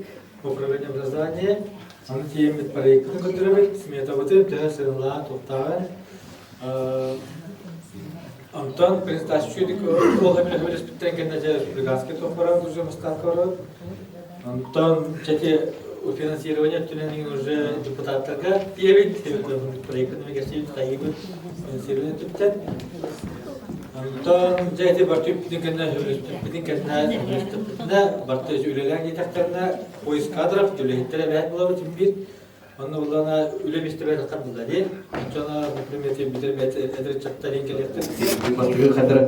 управление образования. Ону тиийэммит проекпытын көрдөрөбүт, сметабытын төһө сыаналаан туохтааҕын. Онтон презентация ол эмиэ кэннэ дьэ республиканский туох уже мустаахка барабыт. Онтон чэти финансирование өттүнэн уже депутаттарга тиийэбит, проектын кэсиибит, хайыыбыт финансирование өттүттэн. Онтон дьэ ити барты үппүтүн кэннэ сөбүлэспиппитин кэннэ сөбүлэстэхпитинэ барты үлэлээн диэтэхтэринэ поиск кадров үлэһиттэр эбээт буолабыт биир. Онно буллана үлэ миэстэ бэйэтэ булла дии. Ончона, например, бүтэр бэйэтэ эдэр ыччаттар кэлиэхтэр. Бастакы хатыр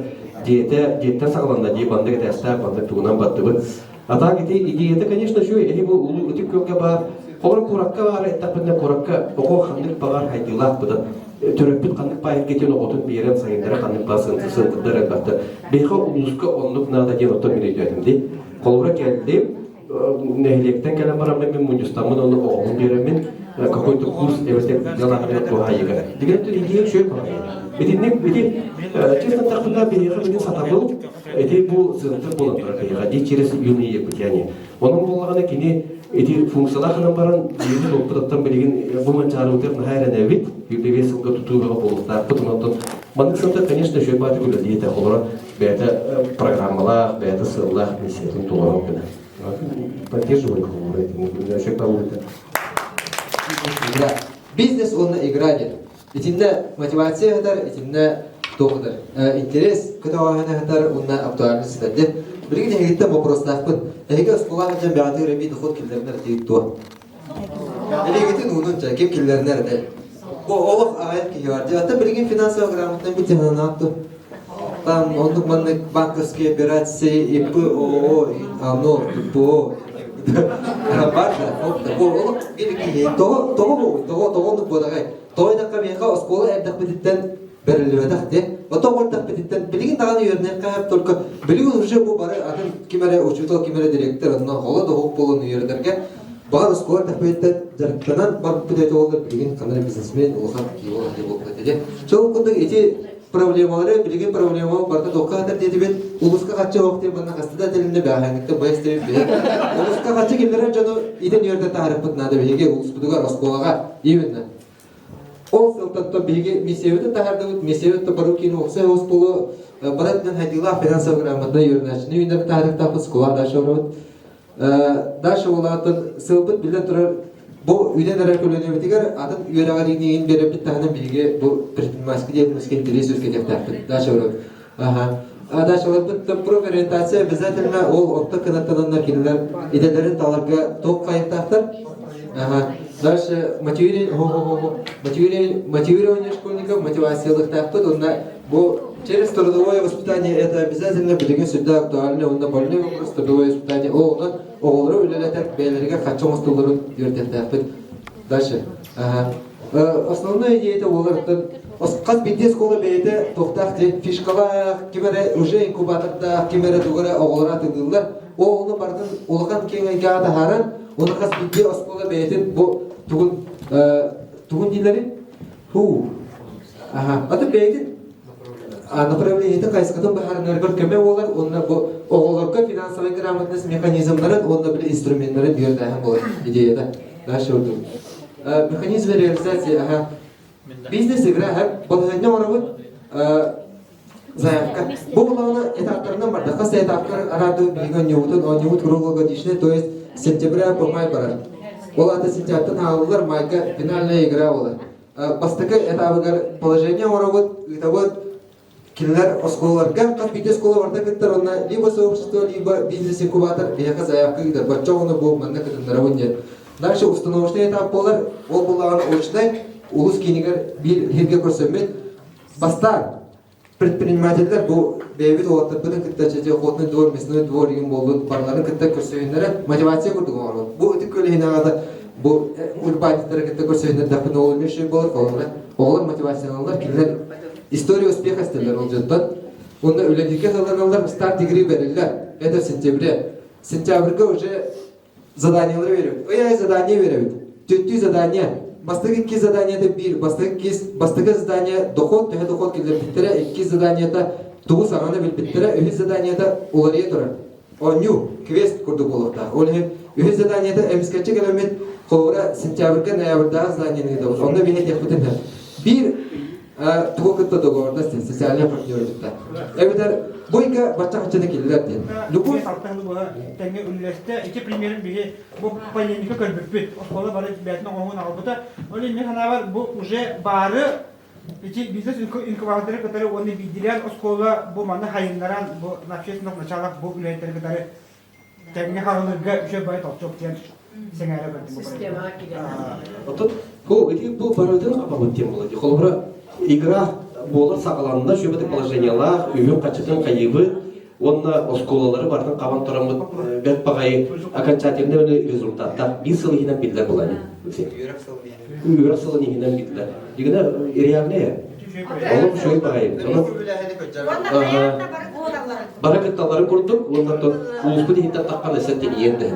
диэтэ диэттэн саҕаланна дии баннык этээстээх баннык тугунан баттыбыт. А так ити идеята, конечно, үчүгэй. Эһи бу улуу ытык күөлгэ баар, холобур куоракка баар эттэхпинэ куоракка оҕо ханнык баҕар хайдыылаах быдан төрөппүт ханнык баайыргытын оҕотун биэрэн сайыннара ханнык баар сынтырдар элбэхтэр. Биһиэхэ улууска оннук наада диэн оттон мин өйдөөтүм дии. Холобура кэллим, нэһилиэктэн кэлэн бараммын мин мунньустаммын уонна оҕобун биэрэммин какой-то курс эбэтэр дьалаахаммын туһаайыга. Дигэн идея үчүгэй баҕайы. Итинник ити честно тахпына биһиэхэ билин сатабыл ити бу центр буолан турар биһиэхэ ди через юные якутяне. Онон буоллаҕына кини ити функциялаах баран биһиги опытаттан билигин бу манчаарыбытыгар наһаа эрэнэбит. Биир сылга тутуу бөҕө буолуохтаахпыт. Онон маннык сылта, конечно, үчүгэй баатык үлэлиэтэ. Олоро бэйэтэ программалаах, бэйэтэ сыаллаах миссиятын толорор гына. Поддерживаю Игра. Бизнес уонна игра диэн. Итиннэ мотивация ыһытар, итиннэ туох ыһытар? Интерес көтөҕөөһүн ыһытар уонна актуальность сытар диэн. Билигин эһигиттэн вопростаахпын. Эһиги оскуолаҕа дьон бэҕэтигэр эбии доход киллэринэр этигит дуо? Илиигитин уунун чэ, ким киллэринэр этэй? Бу олох аҕыйах киһи бар. Дьэ, оттон билигин финансовая грамотная битиһанаатту. Там оннук маннык банковские операции, ИП, ООО, АНО, ИПО. Бар да, бу олох бир киһи тоҕо тоҕо бу тоҕо тоҕо оннук буолаҕай? Тоҕо диэтэххэ миэхэ оскуола эрдэхпититтэн бэриллибэтэх диэ. Оттон эрдэхпититтэн билигин даҕаны үөрэнэххэ только билигин уже бу бары атын ким эрэ учуутал, ким эрэ директор онно холо доһук буолан үөрэтэргэ баҕар оскуола эрдэхпититтэн дьарыктанан барбыт этэ буоллар билигин ханна эрэ бизнесмен улахан киһи буолар буолбут этэ. Сол курдук ити проблемалары билигин проблема барыта туохха хатар диэтибит улууска хаччы оһох диэн манна хаста да этилиннэ бээһээҥҥиттэн бу эстибит биһи улууска хаччы киллэрэр дьону итин үөрдэ таһаарыппыт наада биһиги улууспутугар оскуолаҕа именно Ол сылтан биһиги миссиябытын таһаардыбыт, миссиябыт Порукин уопсай оскуола барытынан хайдыылаах финансовый грамотнай үөрэнээччини үүннэрэн таһаарыахтаахпыт, школа дальше барабыт. Дальше улаатан сылбыт биллэн турар бу үүнэн эрэр көлүөнэбитигэр атын үөрэҕирииниин биэрэрбит таһынан биһиги бу предпринимательский деятельностька интэриэс үөскэтиэхтээхпит. Дальше барабыт. Ага. А дальше вот профориентация обязательно ол орто кынаттананнар кинилэр идэлэрин таларга туох хайыктаахтар. Ага. Дальше мотивирование школьников, мотивациялыктаахпыт онно бу через трудовое воспитание это обязательно билигин сүрдэ актуальный онно больной вопрос трудовое воспитание ол онон оҕолору үлэлэтэр бэйэлэригэр хаччы оҥостууларын үөрдүөхтээхпит. Дальше. Ага. Основной идеята буолар хас биирдии оскуола бэйэтэ туохтаах диэн фишкалаах, ким эрэ уже инкубатордаах, ким эрэ тугу эрэ оҕолоро атыылыыллар. Ол ону барытын улахан киэҥ эйгэҕэ таһааран, уонна хас биирдии оскуола бэйэтин бу тугун тугун дииллэрин хуу аха аты бэйэтин направлениетын хайысхатын быһаарынарыгар көмө буолар уонна бу оҕолорго финансовай грамотность механизмнарын уонна били инструменнарын үөрдээһин буолар идеята. Дальше ордук. Механизм реализации, ага. Бизнес-игра, балаһыанньа оҥоробут, заявка. Бу булаҕына этаптарынан барда. Хас этапкар араады биһиги оонньуубутун, оонньуубут круглогодичный, то есть с сентября по май барар. Ол ата сентябрьтан хаалылар, майга финальная игра буолар. Бастакы этабыгар положение оҥоробут, ыытабыт, Кинилэр оскуолаларга хас биирдии оскуола барыта кыттар уонна либо сообщество, либо бизнес-инкубатор биһиэхэ заявка ыытар. Бачча оҕону бу манна кытыннарабын диэн. Дальше установочный этап буолар. Ол буоллаҕына очнай улус киинигэр биир иһиргэ көрсөммүт. Бастаан предпринимателлэр бу бэйэбит уолаттарбытын кытта чэчи охотный двор, мясной двор игин буоллун барыларын кытта көрсөһүннэрэ мотивация курдук оҥоробут. Бу ытык көл иһин бу урбаанньыттары кытта көрсөһүннэрдэхпинэ ол эмиэ үчүгэй буолар, холобура оҕолор мотивацияланаллар, кинилэр История успеха истэллэр ол дьонтон. Уонна үлэлииргэ сылланаллар старт игры бэриллэр. Это в сентябре. Сентябрьга уже заданиелары беребит. Ый ай задание беребит. Түттүү задание. Бастакы икки заданиета биир, бастакы иккис, бастакы задание доход, төһө доход киллэрбиттэрэ, иккис заданиета тугу саҥаны билбиттэрэ, үһүс заданиета уларыйа турар. Оонньуу, квест курдук буолуохтаах. Ол иһин үһүс заданиета эмискэччи кэлэммит, холобура, сентябрьга, ноябрьдааҕы заданиены ыытабыт. Онно биһи этиэхпитин сөп. Биир тугу кытта договордас диэн социальный партнер кытта. Эбэтэр бу ыйга бачча хаччаны киллэр диэн. Любой тэҥҥэ үллэстэ ити примерин биһи бу полемика көрбүппүт. Оскуола бары бэйэтин оҥоһугун аҕалбыта. Ол иһин мин санаабар бу уже баары ити бизнес инкубаторы кытары уонна биирдиилээн оскуола бу манна хайыннаран бу на общественных началах бу үлэһиттэри кытары тэҥҥэ хаалырга үчүгэй бай толчок диэн. Сэҥээрэ көрдүм. Системаҕа киирэн. Отут бу ити бу барытын хабабыт диэн буолар. Холобура, игра буолар саҕаланна, сүбэтик положениелаах, үһүн хаччытын хайыыбыт, уонна оскуолалары барытын хабан тураммыт бэрт баҕайы окончательный результаттар биир сыл иһинэн биллэр буолар. Үөрэх сылын иһинэн биллэр. Дигинэ реальный Олох үчүгэй баҕайы. Бары кытталларын курдук, уонна улууспут иһиттэн таххан өссө тэнийэн да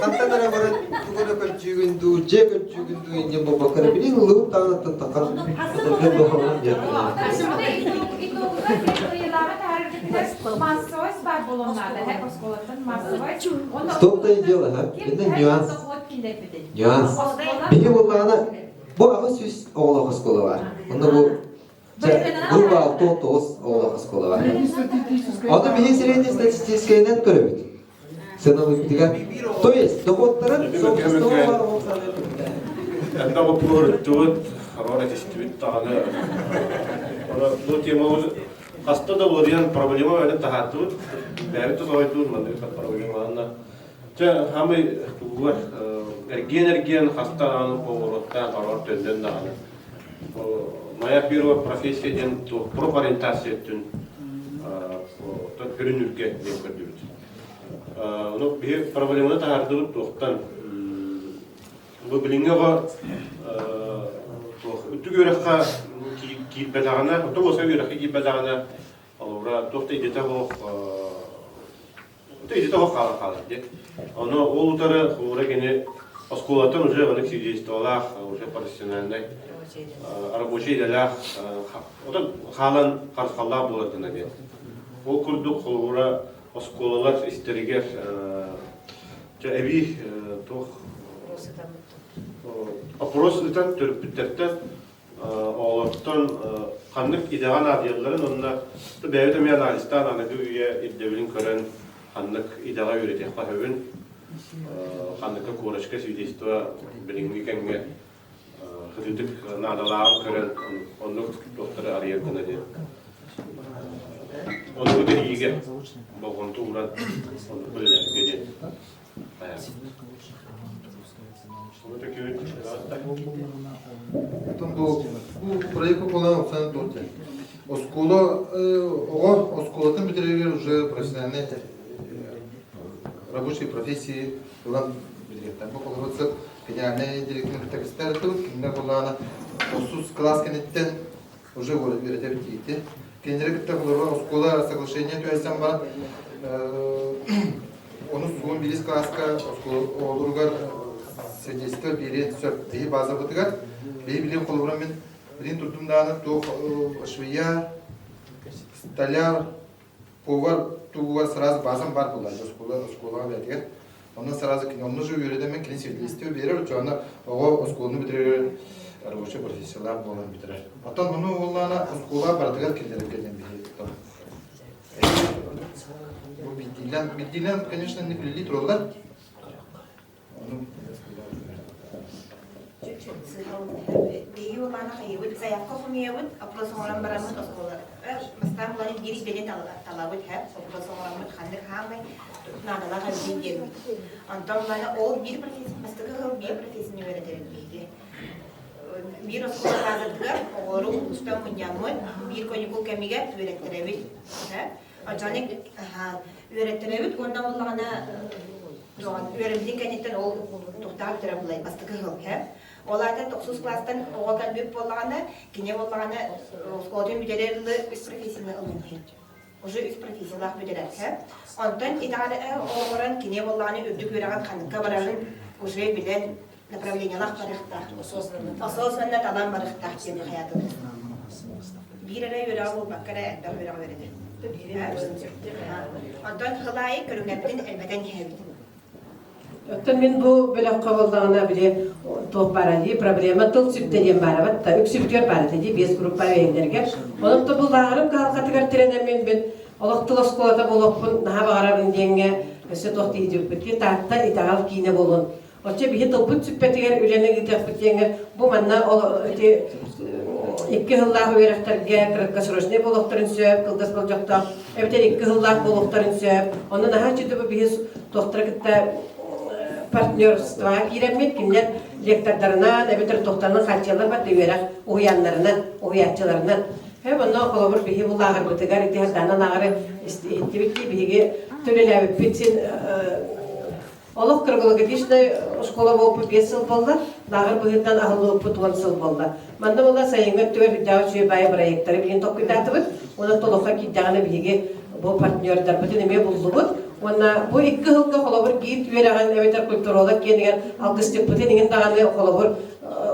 Хантан эрэ баран тугу эрэ көрдүүгүн дуу, дьиэ көрдүүгүн дуу инньэ буолбакка эрэ билин ыллыбыт даҕаныттан таххан Массовость бар буолуон наада, оскуолаттан массовость. В том-то и дело, а? Это нюанс. Нюанс. Биһи буоллаҕына бу 800 оҕолоох оскуола баар. Онно бу группа 69 оҕолоох оскуола баар. Ону биһи среднестатистическайынан көрөбүт. Сыаналыыбытыгар. То есть доходтарын Элбэх оппуоруттубут, хорор этистибит даҕаны. Бу тема хаста да уларыйан проблема бэрин таһааттыбыт. Бэйэбит да соһуйдубут маннык проблемаларына. Чэ, хамый тугугар эргиэн-эргиэн хаста даҕаны поворуоттаан хорор төннөн даҕаны. Моя первая профессия диэн профориентация өттүн көрүн үргэ диэн көрдүбүт. Ону биһи проблеманы таһаардыбыт туохтан бу билиҥҥи оҕо туох үрдүк үөрэххэ киирбэтэҕинэ, оттон уоса үөрэххэ киирбэтэҕинэ, холобура туох да идэтэ суох идэтэ суох хаалан хаалар диэн. Ону ол утары холобура кини оскуолаттан уже маннык свидетельстволаах, уже профессиональнай рабочий идэлээх, оттон хаалан харысхаллаах буолар гына диэн. Ол курдук холобура оскуолалар истэригэр дьэ эбии туох опрос ыытан төрөппүттэртэн оҕолортон ханнык идэҕэ наадыйалларын уонна бэйэбит эмиэ анализтаан аныгы үйэ ирдэбилин көрөн ханнык идэҕэ үөрэтиэххэ сөбүн ханныкка корочка свидетельство билиҥҥи кэмҥэ кытыытык наадалааҕын көрөн оннук туохтары арыйар гына диэн оннугу тэрийиигэ болҕомто ууран оннук үлэлэргэ диэн Бу проект буолан оксан туох Оскуола оҕо оскуолатын бүтэрэригэр уже профессиональный рабочие профессии ылан билиэхтэр. Бу холобур федеральнай директор кытта кистэр кинилэр буоллаҕына тохсус кылаас кэнниттэн уже үөрэтэбит диэти. Кинилэри кытта холобура оскуола соглашение түһэрсэн баран ону суон биирис кылааска оскуола оҕолоругар содействие биэриэн сөп биһи базабытыгар биһи билим холобура мин билин турдум даҕаны туох швея столяр повар тугугар сразу базам бар буолла оскуола оскуолаҕа бэйэтигэр онно сразу кини онно же үөрэтэммин кини свидетельство биэрэр оччоҕуна оҕо оскуоланы бүтэрэр рабочий профессиялаах буолан бүтэрэр оттон ону уоллаана оскуола барытыгар киллэрэргэ диэн биһи бу биирдиилээн биирдиилээн конечно не үлэлии тураллар ону Биһиги улаана хайыбыт, заявка хомуйабыт, опрос оҥорон бараммыт оскуола бастаан булан биир идэни талабыт һэ, опрос оҥороммут ханнык хаамай наадалаах эбитин диэммит. Онтон улаана ол биир профессия, бастакы сыл биир профессияны үөрэтэбит биһиги. Биир оскуола баазатыгар оҕолору улуустан мунньаммыт, биир каникул кэмигэр үөрэттэрэбит. Оччоҕуна үөрэттэрэбит уонна буоллаҕына үөрэммитин кэнниттэн ол туохтаах бүтэрэ булай бастакы сыл һэ. Ол аата тохсус класстан оҕо кэлбит буоллаҕына, кини буоллаҕына оскуолатын бүтэрэр дылы үс профессияны ылын иһэр. Уже үс профессиялаах бүтэрэр һэ. Онтон итэҕэл оҕолорун кини буоллаҕына үрдүк үөрэҕин ханыкка барарын уже билэн направлениелаах барыахтаах. Осознанно талан барыахтаах диэн хайаатылар. Биир эрэ үөрэҕи буолбакка эрэ элбэх үөрэҕи үөрэнэр. Онтон сыл аайы көрүҥнэрбитин элбэтэн иһэбит. Оттон мин бу бөлөххө буоллаҕына били туох баара дии проблема тыл сүптэ диэн баарабат да үксүбүтүгэр баар этэ дии биэс группа бэйэлэригэр. Онон бу лааҕырым кыһалҕатыгар тирэнэммин мин олох тыл оскуолата буолуохпун наһаа баҕарабын диэҥҥэ өссө туох диэбиппит дии Таатта итэҕэл киинэ буолуон Оччо биһи тылбыт сүппэтигэр үлэни ыытыахпыт диэҥҥэ бу манна ол ити. Икки сыллаах үөрэхтэргэ краткосрочнай буолуохтарын сөп, кылгас болдьохтоох, эбэтэр икки сыллаах буолуохтарын сөп. Онно наһаа чүтүбү биһи туохтара кытта партнерствоҕа киирэммит, кинилэр лектордарынан эбэтэр туохтарынан хааччыйаллар барда үөрэх уһуйааннарынан, уһуйааччыларынан. Хэм онно холобур биһи бу лааҕырбытыгар ити Сардаана лааҕыры иһиттибит дии биһиги төлөлөөбүппүт син Олох круглогодичнай оскуола буолбут 5 сыл буолла, лааҕыр быһыытынан аһыллыбыппыт 10 сыл буолла. Манна буолла сайыҥҥы өттүгэр үрдээх үчүгэй баайы бырайыактары билигин толкуйдаатыбыт. Уонна толоххо киирдэҕинэ биһиги бу партнердарбытын эмиэ буллубут. Уонна бу икки сылга холобур гид үөрэҕин эбэтэр культуролог киэнигэр алгысчыппытын иҥин даҕаны холобур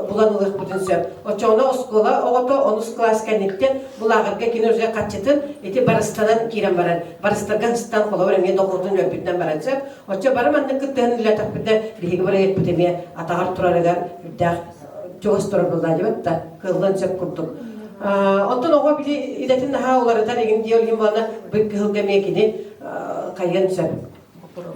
булан ылыахпытын сөп. Оччоҕуна оскуола оҕото онус кылаас кэнниттэн бу лааҕырга кини уже хаччытын ити барыстанан киирэн барар. Барыстарга ыстан холобур эмиэ дохуотун өлбүтүнэн баран сөп. Оччо бары маннык кыттыһан үлэлээтэхпитинэ биһиги бырайыакпыт эмиэ атаҕар турарыгар үрдээх чугас турар буолла диэбит да кыаллан сөп курдук. Онтон оҕо били идэтин наһаа уларытар игин диэ иһин буолна бу кыһылга эмиэ кини хайыан сөп.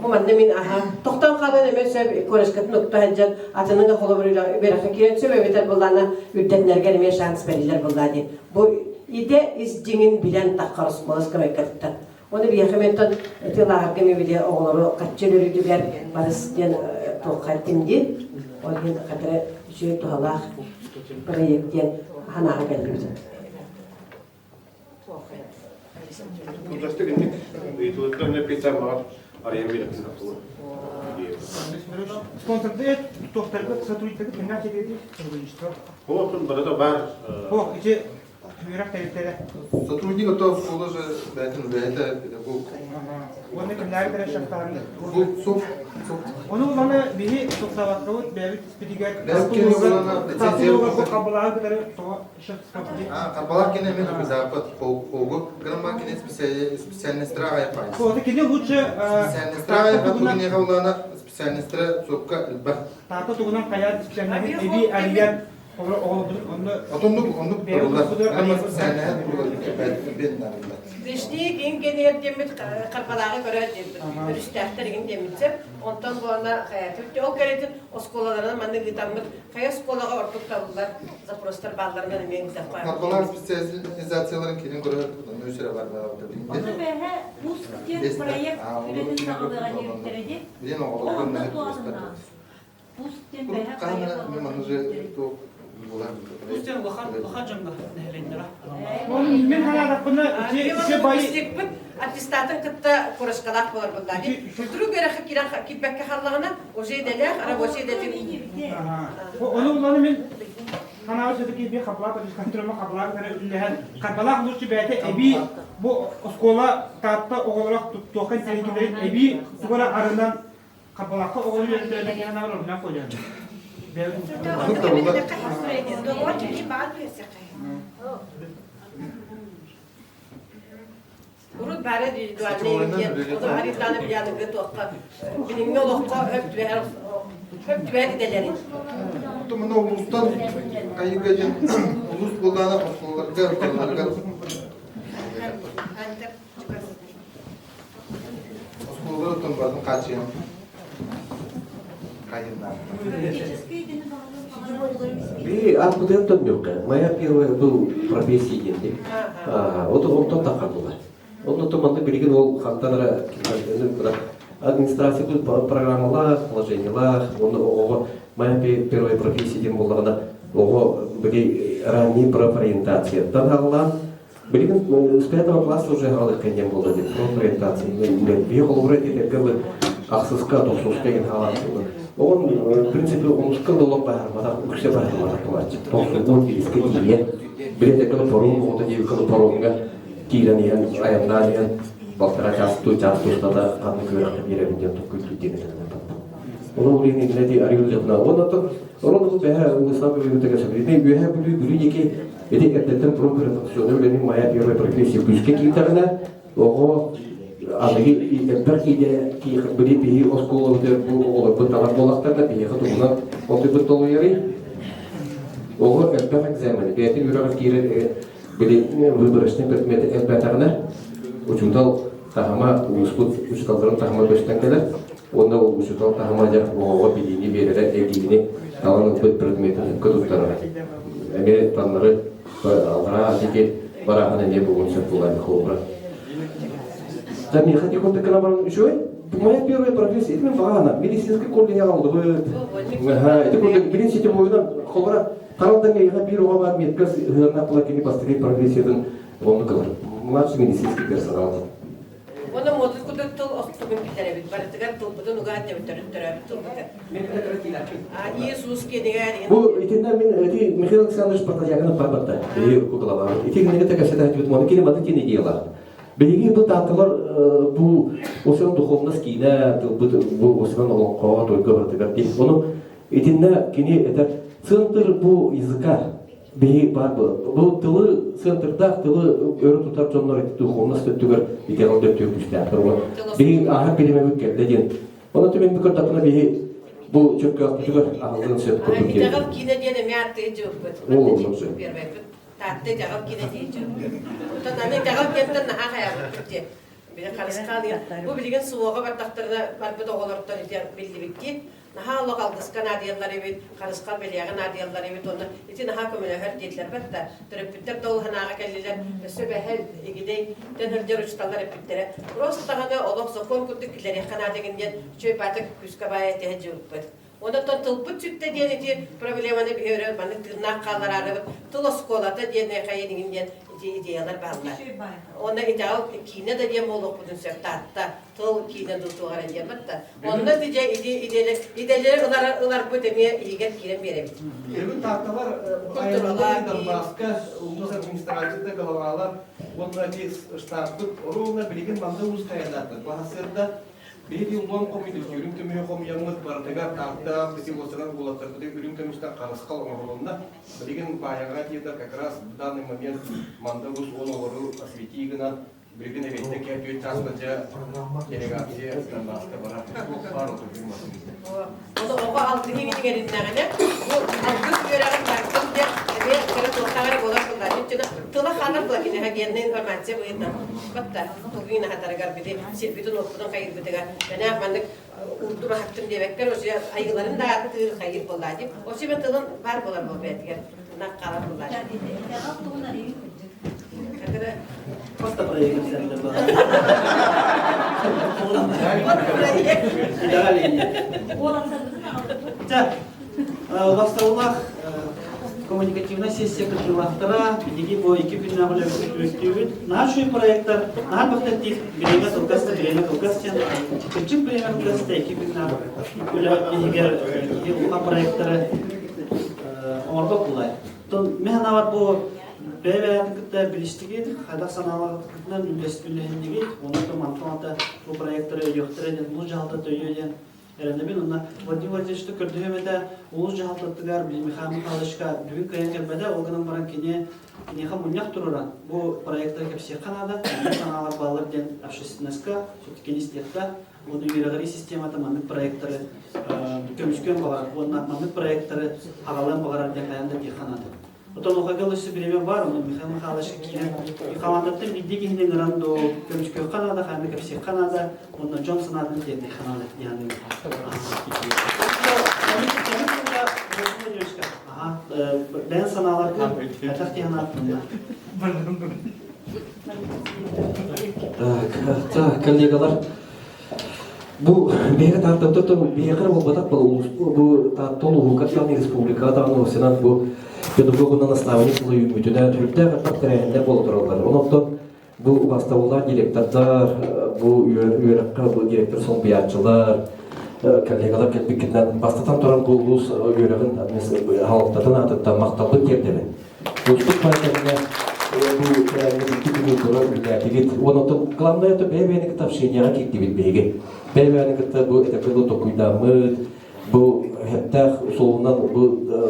Бу манна мин аха тохтоон хаалан эмиэ сөп корешкатын укта сылдьан атыныҥа холобур үөрэххэ киирэн сөп эбэтэр буоллаана үрдэтинэргэр эмиэ шанс бэриллэр буоллаа дии. Бу идэ ис дьиҥин билэн таххар оскуола скамейкатыттан. Оны биһиэхэ ментон ити лааҕырга эмиэ били оҕолору хаччы өлөрүүтүгэр барыс диэн туохха эттим дии. Ол иһин хатара үчүгэй туһалаах проект диэн санааҕа кэллибит. Кылгастык инник ыйытылыттан эппиэттээн баҕар арыйан биэрэхпин Спонсорды туохтаргыт сотрудниктаргыт кимнээх дьиэлиэдий сотрудничество? Оттон барыта баар. Ох, ити үөрэх тэрилтэлэр. Сотрудник ото оскуола же бэйэтин бэйэтэ педагог. Уонна кимнээҕи кэлэр шахтаһын. Бу суп суп. Ону уланы биһи тупсабаккабыт бэйэбит испитигэр хабылааҕы кытары тоҕо Карбалаах кини эмиэ тупсааппыт хоогу гынан кини специальностара аҕайаппай. Ота кини лучше специальностара аҕайаппат тугунеха улаана специальностара сопка элбэх. Таата тугунан хайаат специальноһы эби арыйан Отоннук оннук турулар. Гынан специальноһы турулар бен нарылар. Вишни киин кениэр диэммит Карбалааҕы көрөөт диэммит өрүстээхтэр игин диэммит сөп. Онтон буолана хайатыт ол кэрэтин оскуолаларынан маннык ыытаммыт хайа оскуолаҕа ордук табыллар запростар баалларынан эмиэ ыытахха. Карбалаах специализацияларын киирин көрөр онно үсэрэ бар Ону бэһэ пуск диэн проект үлэтин саҕалыаҕа диэбиттэрэ дии. Билин оҕолорго Пуск диэн бэһэ Пуск диэн улахан улахан дьоҥҥо нэһилиэнньэлэр. Мен ханаадаппына ити бай аттестатын кытта курашкалаах болар буллари. Вдруг үөрэххэ киирэн киирбэккэ хааллаҕына уже идэлээх рабочий идэтин Ону уланы мен ханаабы все-таки би хабылаах контролма хабылаах кытары үллэһэн харбалаах лучше бэйэтэ эбии бу оскуола таатта оҕолоро туохха интэриэһиргииллэрин эбии тугара арынан Хабалаахха оҕону үөрэтэрэ киһи анаҕар оруннаах буолуон. Урут бары индивидуальный диэн, ону арыытааны билианыгы туохха билиҥҥи олоххо хөп түбэһэр хөп түбэһэр идэлэрин. Мына улуустан айыга диэн улуус буоллаана оскуолаларга, баларга Оскуолалар оттон барын хааччыйан Би ааппытыгар төннүөххэ. Моя первая был профессия диэн Вот онтон таххардылар. Онно манна билигин ол хантан эрэ администрация программалаах, положениелаах, онно оҕоҕо моя первая профессия диэн буоллаҕына оҕо били ранний профориентацияттан аҕалаан Билигин с пятого класса уже хаалыахха диэн буолла диэн профориентация биһи холобура этэргэ дылы ахсыска тохсуска иһин хаалааччылар. Оҕон в принципе онуска да олох баһарбатах үксэ баһарбатах буолааччы. Тохсугун кирискэ тиийэ билетекке паром оҕото диэбиккэ паромҥа киирэн иһэн айаннаан иһэн балтараа час ту час тустата ханнык үөрэххэ биэрэбин диэн туккуйдуу диэн этэллэр. Ону улин иннэти арыйыллыахна. Онон орон бэһэ улуустан бүлүүтэ кэсэбитин үөһэ бүлүү бүлүү диэки Ити эрдэттэн туран презентационнай үлэни моя первая профессия күүскэ киирдэҕинэ, оҕо аныгы элбэх идэ били биһи оскуолабытыгар бу оҕолорбут талар буоллахтарына биһиэхэ туһунан онтуйбут толуйарый. Оҕо элбэх экзамени бэйэтин үөрэҕэр киирэр били выборочный предмети элбээтэҕинэ учуутал таһыма улууспут учууталларын таһыма көстөн кэлэр уонна ол учуутал таһыма дьэ оҕоҕо билиини биэрэрэ эбиини талан ылбыт предметин сөпкө туттарара эмиэ таннары. Аллараа диэки барааһын эмиэ буолуон сөп буолар холобура. Да миэхэ ити курдук гына баран үчүгэй. Моя первая профессия, ити мин баҕаана, медицинский колледжа алдыбыт. Ити курдук билин сетевойунан холобура Харалдан эйиэхэ биир оҕо баар метка сыһыаннаах була кини бастакы профессиятын оннук ылар. Младший медицинский персонал. Уонна модуль курдук тыл охтугун билэрэбит. Барытыгар тылбытын угаан дебиттэрин төрөөбүт тылбытын. Иисус киэнигэр Бу итиннэ мин эти Михаил Александрович Протодьяконов барбатта. Биһиги кукулалаабыт. Ити кинигэ кэпсэтэ Оны кини маны кини идеялаах. Биһиги бу таатталар бу осен духовность киинэ тылбыт бу осен олоҥхоҕо тойго барытыгар дии. Ону итиннэ кини этэр центр бу языка биһи бар бу тылы центрдаах тылы өрө тутар дьоннор ити духовность өттүгэр итэҕэл да өттүгэр күүстээхтэр уон биһи ааһар биримэбит кэллэ диэн Оны түмэн бу көрдөхпүнэ биһи бу чөккөөхпүтүгэр аһыллыан сөп курдук диэн. Итэҕэл киинэ диэн эмиэ ааттыы дьылбыт. Ол оннук сөп. Первэйбит. Таатта итэҕэл киинэ дии дьылбыт. Оттон аны итэҕэл диэнтэн наһаа хайаабыппыт диэн. Били харысхал Бу билигин суоҕа бардахтарына барбыт оҕолортон ити биллибиттии. Наһаа олох алгыска наадыйаллар эбит, харысхал бэлиэҕэ наадыйаллар эбит уонна ити наһаа көмөлөһөр диэтилэр да төрөппүттэр да ол санааҕа кэллилэр, өссө бэһэл, игидэй тэн сылдьар учууталлар эппиттэрэ. Просто даҕаны олох закон курдук киллэриэххэ наада гин диэн үчүгэй баатык күүскэ баайа этиһэ дьылбыт. Онон тылбыт сүттэ диэн ити проблеманы биһи өрө маннык тыыннаах хааллараарыбыт тыл оскуолата диэн хайа диэн ити идеялар бааллар. Онно итэҕэл киинэ да диэн буолуохпутун сөп таатта тыл киинэ тутуоҕар диэн да. Онно дьэ иди идэлэр идэлэри ылар ыларбыт эмиэ иһигэр киирэн биэрэбит. Бүгүн таатталар айылҕа Донбасска улуус администрацията главалар уонна ити штабпыт ровно билигин манна уус хайанаатар баһасыарда биһиги улуон хомуйдубут үрүҥ көмүһү хомуйаммыт барытыгар таатта бити уосанан уолаттарбыты үрүҥ көмүстэн харысхал оҥоһулунна билигин баайаҕа тиэтэр как раз в данный момент манда улус уон олору осветии гынан Билигин эбиэттэ кэлбит чааска дьэ делегация Донбасска барар туох баар отурдун Ону оҕо алтыһыы иҥэриннэҕинэ, бу алгыс үөрэҕин бардым диэн эмиэ кыра туохтаах эрэ буолар буоллар. Өйдөнө тыла хаалар була киниэхэ геннай информация быһыытынан батта тугуйун аһатарыгар били сирбитин-уоппутун хайырбытыгар мэнээх маннык урдум аһаттым диэбэккэр осуйа айыыларын да ааттыыр хайыр буоллаа дии. Осуйа тылын баар буолар буол бэйэтигэр тылынан хаалар буоллаа дии. Просто проект центр был. Басталлах коммуникативная сессия кыттыылаахтара биһиги бу икки күннээх үлэбитин түмүктүүбүт. Наһаа үчүгэй проектар, наһаа бахтаттык бириэмэ кылгас да бириэмэ кылгас диэн кырдьык бириэмэ кылгас да икки күннээх үлэ иһигэр киһи улахан проектары оҥорбот буолай. Мин санаабар бу бэйэ-бэйэҕитин кытта билистигит, хайдах санааларгытынан үллэһиннигит, онон мантан ата бу проектары өйүөхтэрэ диэн, улуус дьаһалтата өйүө диэн эрэнэбин. Онно Владимир Владимировичты көрдөһүөм этэ, улуус дьаһалтатыгар Михаил Михайловичка бүгүн кыайан кэлбэтэ, ол гынан баран кини киниэхэ мунньах туруран бу проектары кэпсиэххэ наада, маннык санаалар бааллар диэн общественноска все-таки истиэххэ, уонна үөрэҕирии системата маннык проектары көмүскүөн баҕарар уонна маннык проектары аҕалыан баҕарар диэн хайаан да диэххэ наада. Оттон Лухайга өссө бириэмэ бар, онон Михаил Михайлович киирэн хамаандаттан биирдии киһини ыҥыран дуу, көмүскүөххэ наада, хайаан да кэпсиэххэ наада, уонна дьон санаатын тиэрдиэххэ наада диэн Бэйэн санааларгын хайдах диэн ааттанна? Так, так, коллегалар, бу биһиги Тааттаттан биһиэхэ буолбатах бу Таатта улууһугар даҕаны республикаҕа даҕаны осынан бу педагогунан наставник сыла үүммүтүнэн сүрдээх элбэх тэрээһиннэр буола тураллар. Онон бу убастабыллаах директордар, бу үөрэххэ бу директор солбуйааччылар, коллегалар кэлбиккитинэн бастатан туран бу улуус үөрэҕин салалтатын аатыттан махталбын тиэрдэбин. Устук кэмҥэ бу тэрээһиҥҥэ бүттү күнү тура үлэлээтигит. Уонна оттон главное это бэйэ-бэйэни кытта общениеҕа киирдибит биһиги. Бэйэ-бэйэни кытта бу этэбил токуйдааммыт, бу хэптээх суолунан бу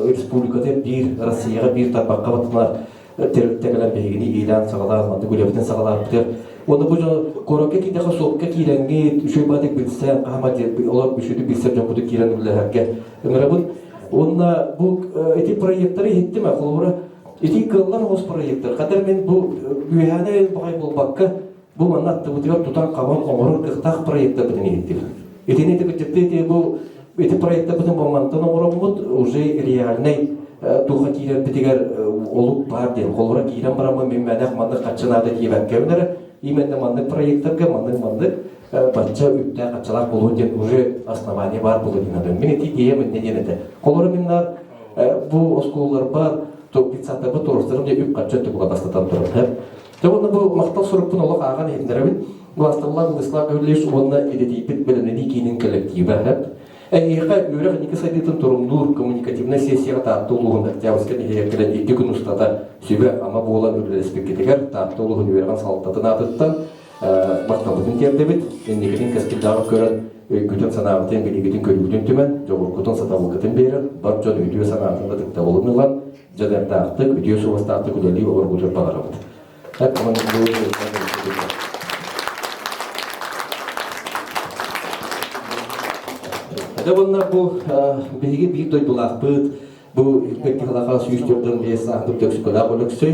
республиката биир, Россияҕа биир тарбахха баттанар тэрилтэ кэлэн биһигини иилээн-саҕалаан, маннык үлэбитин саҕалаабытыгар. Уонна бу дьон куоракка киирдэххэ суопка киирэҥҥит, үчүгэй баатык билсэн, хаһама диэн олор үчүгэй билсэр дьоммутун киирэн үлэлэһэргэ ыҥырабын. Уонна бу ити проекттары иһиттим холобура ити кыаллар оҕус проекттар. Хатар мин бу үөһээнэ баҕай буолбакка бу манна аттыбытыгар тутан-хабан оҥорор кыахтаах проекттарбытын иһиттим. Итини ити кырдьыктыы ити бу ити проекттарбытын бу мантан оҥороммут уже реальнай туха киирэрбитигэр олук баар диэн холура киирэн бараммын мин мэнэх маннык хаччы наада диэбэккэбин именно маннык проекттарга маннык маннык бачча үптээх хаччалаах буолуон диэн уже основание баар буолуо диэн адым мин ити идеям иннэ диэн этэ холура миннар бу оскуолаларбар пиццаттарбыт туруорсарым дьэ үп хаччы өттө була бастатан турар Дьэ уонна бу махтал сурукпун олох ааҕан иһитиннэрэбин. Былаасталлаах Владислав Гаврильевич уонна идэтийбит бэлэмнэнии киинин коллектива. Эһиэхэ үөрэх инники сайдыытын торумнуур коммуникативнай сессияҕа Таатта улууһун Октябрьскай нэһилиэгэр кэлэн икки күн устата сүбэ-ама буолан үлэлэспиккитигэр Таатта улууһун үөрэҕин салалтатын аатыттан махталбытын тиэрдэбит. Инникитин кэскиллээҕи көрөн, өйгүтүн-санаабытын, билиигитин-көрүүгүтүн түмэн, дьоҕургутун, сатабылгытын биэрэн, бар дьон үтүө санаатын ытыктабылын ылан, дьаныардаахтык, үтүө суобастаахтык үлэлии олорбутун баҕарабыт. Дьэ уонна бу биһиги биир дойдулаахпыт, бу Ирбек 145 саахтык Төксүкөлөөх Өлөксөй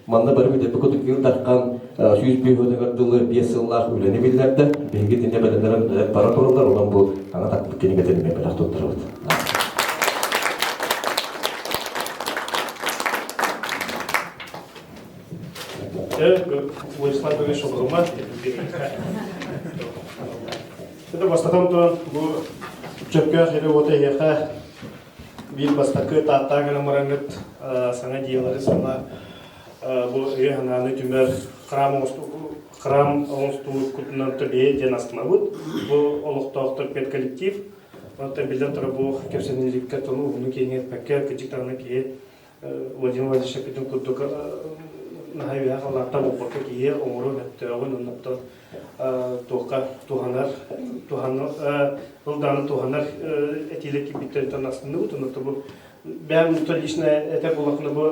манна бары бүтэрбит кутук Ил Дархан 105 өтөгөр дылы 5 сыллаах үлэни биллэрдэ. Биһиги итиннэ бэлэмнэрин бара тураллар, онон бу ана такпыт кинигэтин эмиэ бэлэх туттарабыт. Владислав Гаврилович Олорума. Это бастатан туран бу чөпкөөх ири уота эһиэхэ биир бастакы тааттаа гынан бараҥҥыт саҥа дьиэлэри саҥа бу өйө санааны түмэр храм храм оҥостубуккутунан төбөйө диэн астынабыт. Бу олохтоохтор педколлектив. Онтон биллэн турар бу кэпсэниликкэ тону уһуну киэҥи эппэккэ кыдьык даҕаны киһи Владимир Владимирович эппитин курдук наһаа үөһэ халлаантан буолбакка киһи оҥору өттөөҕүн оннуттан туохха туһанар туһанар ылдааны туһанар этиилэр киирбиттэриттэн астынныбыт оннуттан бу бэйэм лично этэр буоллахпына бу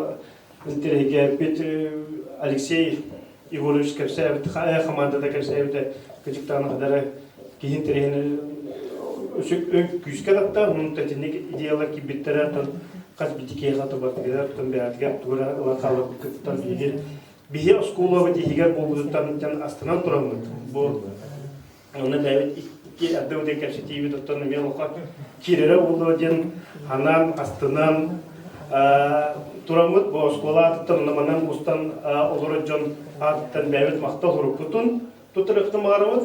интэриэһиргээппит Алексей Егорович кэпсээбит хамаандата кэпсээбитэ кыдьыктааны хадара киһи интэриэһин күүскэ татта онон итинник идеялар киирбиттэрэ оттон хас биирдии киһиэхэ тубатыгар оттон бэйэтигэр тугу эрэ ылан хаалбыккыттан биһиги биһи оскуолабыт иһигэр буолбутуттан астынан тураммыт бу онно бэйэбит икки ардыбыт кэпсэтиибит оттон эмиэ олоххо киирэрэ буолуо диэн анаан астынан тураммыт бу оскуола аатыттан онно манан устан олорор дьон аатыттан бэйэбит махтал сурукпутун туттарыахтан баҕарабыт.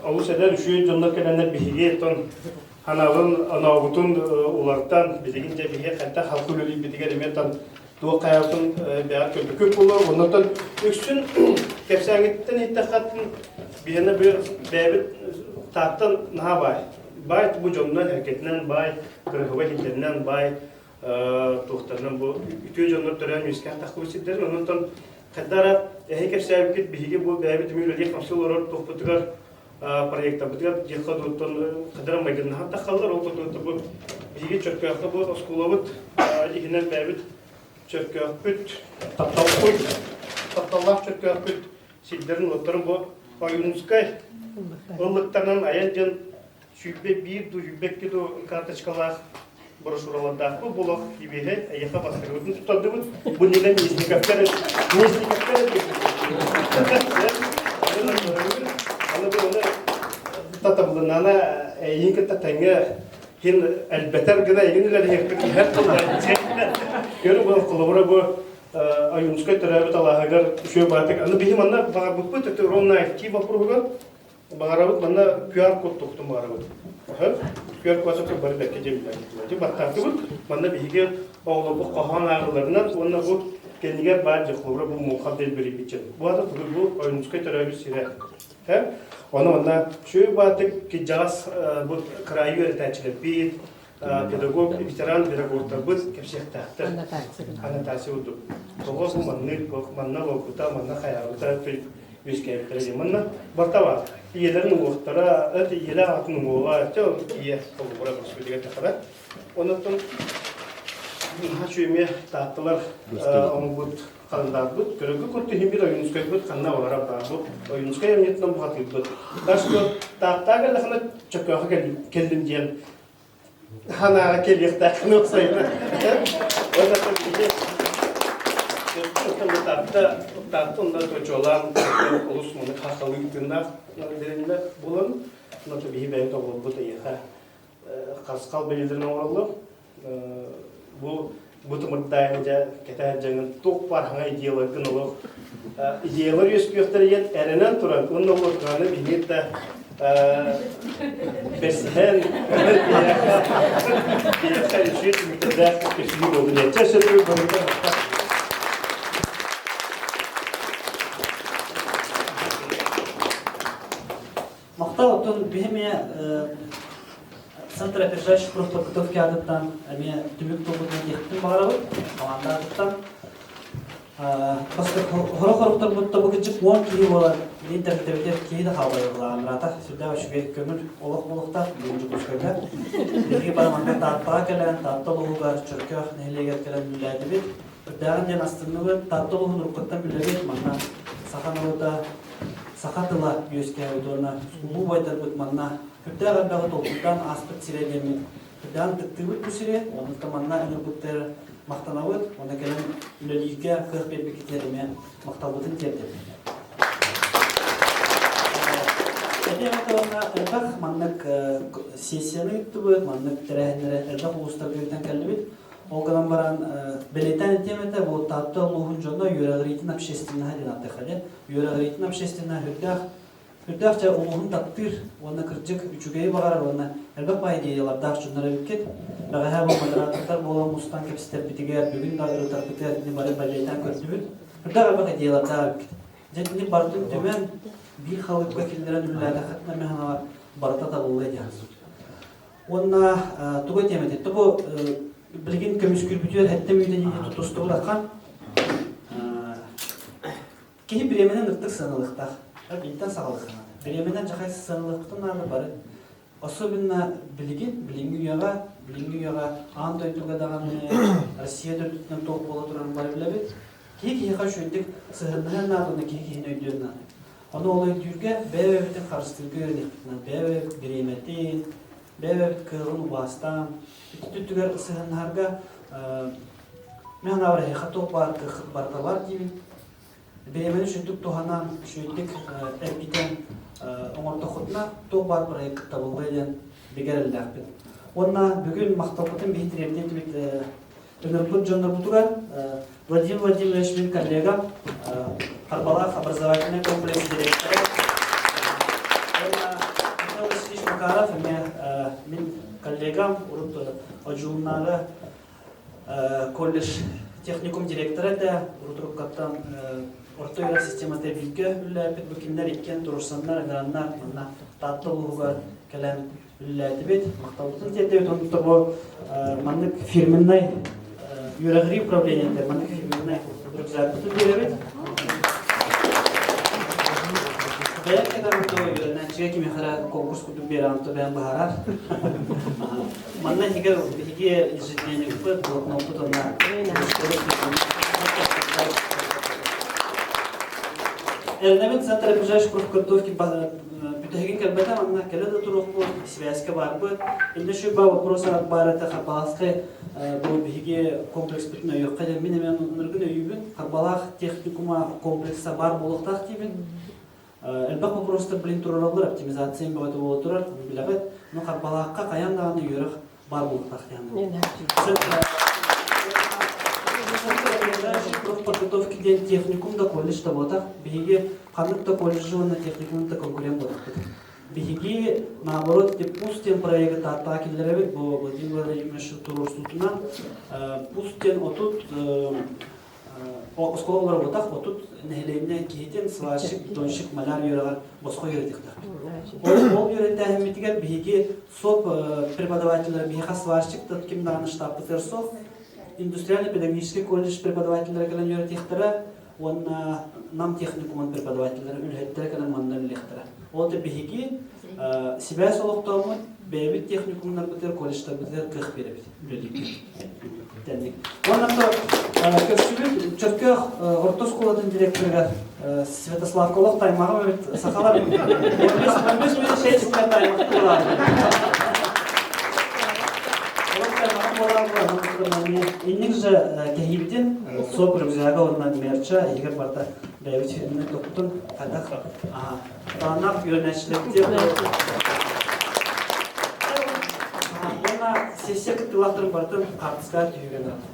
Олус эдэр үчүгэй дьоннор кэлэннэр биһиги оттон ханаабын онообутун улартан билигин дьэ биһиги хайдах халкы үлэлиирбитигэр эмиэ тан туох хайаатын бэҕэр көрбүккүт буолуо. Оннотон үксүн кэпсээҥҥиттэн иһиттэххэ биһиэнэ бэйэбит тааттан наһаа баай. Баай бу дьонунан, эргэтинэн баай, кырыһыбай сирдэринэн баай, туохтарынан бу үтүө дьоннор төрөөн үөскээн тахсыбыт сирдэрин онон хайдара эһи кэпсээбиккит биһиги бу бэйэбит үмүр хамсыы олорор туохпутугар проектабытыгар дьиэхэ дуоттан хадара майгыннаһан таххаллар ол курдук бу биһиги Чөркөөххө бу оскуолабыт иһинэн бэйэбит Чөркөөхпүт тапталбыт тапталлаах Чөркөөхпүт сирдэрин уоттарын бу Ойуунускай ыллыктарынан айан дьон 101 дуу, 102 дуу карточкалаах брошюралардаахпыт болох ибиһэ эйиэхэ бастакыбытын туттардыбыт. Бу нелен Местниковтар Местниковтар Аны бу оны татабылынана эйин кытта тэҥҥэ хин элбэтэр гына эгин үлэлэһиэхпит иһэр тыллар. Көрү бу холобура бу Ойуунускай төрөөбүт алааһыгар үчүгэй баатык. Аны биһи манна баҕарбыппыт это ровно IT вопроһугар Баҕарабыт манна QR-код тохтун баҕарабыт. QR-код бары бэркэ дьэбиллэр. Баттаатыбыт. Манна биһиги оҕолорбут хоһоон ааҕыларынан уонна бу кэннигэр баар дьэ холобура бу муҥха дэлбэрийбитчэ. Бу ата тугу бу Ойуунускай төрөөбүт сирэ. Ону манна үчүгэй баатык кыдьаҕас бу кыраайы үөрэтээччилэрбит, педагог, ветеран педагогтарбыт кэпсиэхтээхтэр. Аннотация курдук. Тоҕо бу маннык, манна олорбута, манна хайаабыта үөскээбиттэрэ диэн. Манна барта баар. Ийэлэрин уҥуохтара, эт ийэлээх атын уҥуоҕа, чэ ийэ холобура көрсүбүтүгэр тахара. Оннуттан наһаа үчүгэй таатталар оҥорбут халандаарбыт. Көрөргө курдук иһин бир Ойуунускайбыт ханна олорор баар бу. Ойуунускай эмньитинэн бухатыырбыт. Так что Тааттаа кэллэхинэ Чөкөөхө кэллим диэн Ханаара кэлиэхтээххин уопсайынан. Уонна биһиги Таатта Таатта онно чуолаан олус маны хахалыы тыыннаах дэриэбинэ буолан. Онон биһи бэйэбит оҕолорбут эйиэхэ харысхал бэлиэлэрин оҥороллор. Бу бу тымырдаайын дьэ кэтэһэр дьаҥын туох баар хаҥа идеяларгын олох идеялар үөскүөхтэрэ диэн эрэнэн туран уонна олордоҕуна биһиги да бэрсиһэн биһиэхэ үчүгэй түмүктэрдээх көсүһүү буолду диэн. Чэ, сөп Махтал, оттон биһи эмиэ Центр опережающей профподготовки аатыттан эмиэ түмүк тылбытын этиэхпитин баҕарабыт, команда аатыттан. Бастакы хорох хоруктарбыт тобукуччук 10 киһи буолар, билин тэрилтэбитигэр киһи да хаалбайыллаан быраата, сүрдээх үчүгэй көҥүл олох буолуохтаах бүгүн Дьокуускайга. Биһиги бары манна Тааттаҕа кэлэн, Таатта улууһугар Чөркөөх нэһилиэгэр кэлэн үлэлээтибит. Үрдээҕин диэн астынныбыт, Таатта улууһун уруккуттан билэбит, манна саха норуота саха тыла үөскээбит уонна улуу убайдарбыт манна сүрдээх элбэҕи толкуйдаан ааспыт сирэ диэммит сүрдээх ытыктыыбыт бу сири, онуттан манна ыҥырбыттар махтанабыт уонна кэлэн үлэлииргэ кыах биэрбиккитигэр эмиэ махталбытын тиэрдэбит. Этиэм этэ уонна элбэх маннык сессияны ыыттыбыт, маннык тэрээһиннэри элбэх улуустарга ыытан кэллибит. Ол гынан баран бэлиэтээн этиэм этэ, бу Таатта улууһун дьоно үөрэҕириитин общественноһа диэн ааттыахха диэн. Үөрэҕириитин общественноһа үрдээх үрдээх дьэ улууһун таптыыр уонна кырдьык үчүгэйи баҕарар уонна элбэх баай идеялардаах дьоннор эбиккит. Бэҕэһээ бу модератордар буолан мустан кэпсэтэрбитигэр, бүгүн да ырытарбытыгар итини бары бэлиэтээн көрдүбүт. Үрдээх элбэх идеялардаах эбиккит. Дьэ итини барытын түмэн биир халыыпка киллэрэн үлэлээтэххитинэ мин санаабар барыта табыллыа диэн. Уонна тугу этиэм этэй? Бу билигин көмүскүүрбүтүгэр сэттэ мүнүүтэ диэни тутустубут ахан. Киһи бириэмэнэн ыртык сыаналыахтаах. Билтэн саҕалыаххына. Бириэмэнэн дьахай сыаналыахпытын наада бары. Особенно билигин, билиҥҥи үйэҕэ, билиҥҥи үйэҕэ аан дойдуга даҕаны Россия төрдүттэн туох буола турарын бары билэбит. Киһи киһиэхэ үчүгэйдик сыһыаннаһыан наада уонна киһи киһини өйдүөн наада. Ону ол өйдүүргэ бэйэ-бэйэбитин харыстыырга үөрэниэхпитинэн, бэйэ-бэйэбит бириэмэтин, бэйэ-бэйэбит кыаҕын убаастаан, ити өттүгэр сыһыаннаһарга мин санаабар эһиэхэ туох баар кыаххыт барыта бар диибин. Бириэмэни үчүгдүк туһанан, үчүгэйдик эргитэн оҥордоххутуна туох баар проект табыллыа диэн бигэ эрэллээхпин. Уонна бүгүн махталбытын биһи тириэрдиэ этибит Ыҥырбыт дьоннорбутугар Владимир Владимирович мин коллегам, Харбалаах образовательный комплекс директора уонна Михаил Васильевич Макаров эмиэ мин коллегам, урут Одьулуннааҕы колледж техникум директора этэ, урут уруккаттан орто үөрэх системата бииргэ үлэлээбит. Бу кинилэр иккиэн туруорсаннар, ыҥыраннар манна Таатта улууһугар кэлэн үлэлээтибит, махталбытын тиэрдэбит. Онон бу маннык фирменнай үөрэҕирии управлениета маннык фирменнай рюкзакпытын биэрэбит. Бэйэм кэтэрбит үөрэнээччигэ кимиэхэ эрэ конкурс курдук биэрэҕин то бэйэм быһаарар. Манна иһигэр биһиги ежедневникпыт, блокноппут уонна Эрэнэбин Центр опережающей профподготовки Бүтэһигин кэлбэтэ манна кэлэ да туруохпут, связка барбыт. Инде şu ба вопрос баар этэ Харбалааскай бу биһиги комплекспытын өйүөххэ диэн мин эмиэ ыныргын өйүүбүн. Харбалаах техникума комплекса баар буолуохтаах диибин. Элбэх вопростар блин турараллар, оптимизация бөҕөтө буола турар, билэҕит. Но Харбалаахха хайаан даҕаны үөрэх баар буолуохтаах диэн. Профподготовки диэн техникум да колледж да буотах. Биһиги ханнык да колледжы уонна техникум да конкурент буолахпыт. Биһиги наоборот ПУС диэн проегы Тааттаҕа киллэрэбит. Бу Владимир Владимирович туруорсуутунан ПУС диэн отут оскуола олорботах отут нэһилиэнньэ киһитин сварщик, донщик, маляр үөрэҕэр босхо үөрэтиэхтээхпит. Ол үөрэтээһиммитигэр биһиги СОП преподавателлэр биһиэхэ сварщик да ким даҕаны штабпытыгар суох. Индустриально-педагогический колледж преподавателлэрэ кэлэн үөрэтиэхтэрэ уонна Нам техникумун преподавателлэрэ үлэһиттэрэ кэлэн манна үлэлиэхтэрэ. Ол биһиги сибээс олохтооммут бэйэбит техникумнарбытыгар, колледжтарбытыгар кыах биэрэбит үлэлиирбит. Тэнник. Уонна көрсүбүт Чөркөөх орто оскуолатын директорыгар Святослав Колох таймаҕым эбит сахалар 15 минут 6 таймахты булаары. Инник же кэһиибитин суоп рюкзага уонна мерча иһигэр барыта бэйэбит фирменный туппутун хайдах тааннаах үөрэнээччилэрбитигэр уонна сессия кыттыылаахтарын барытын хаартыскаҕа түһүүгэ наада.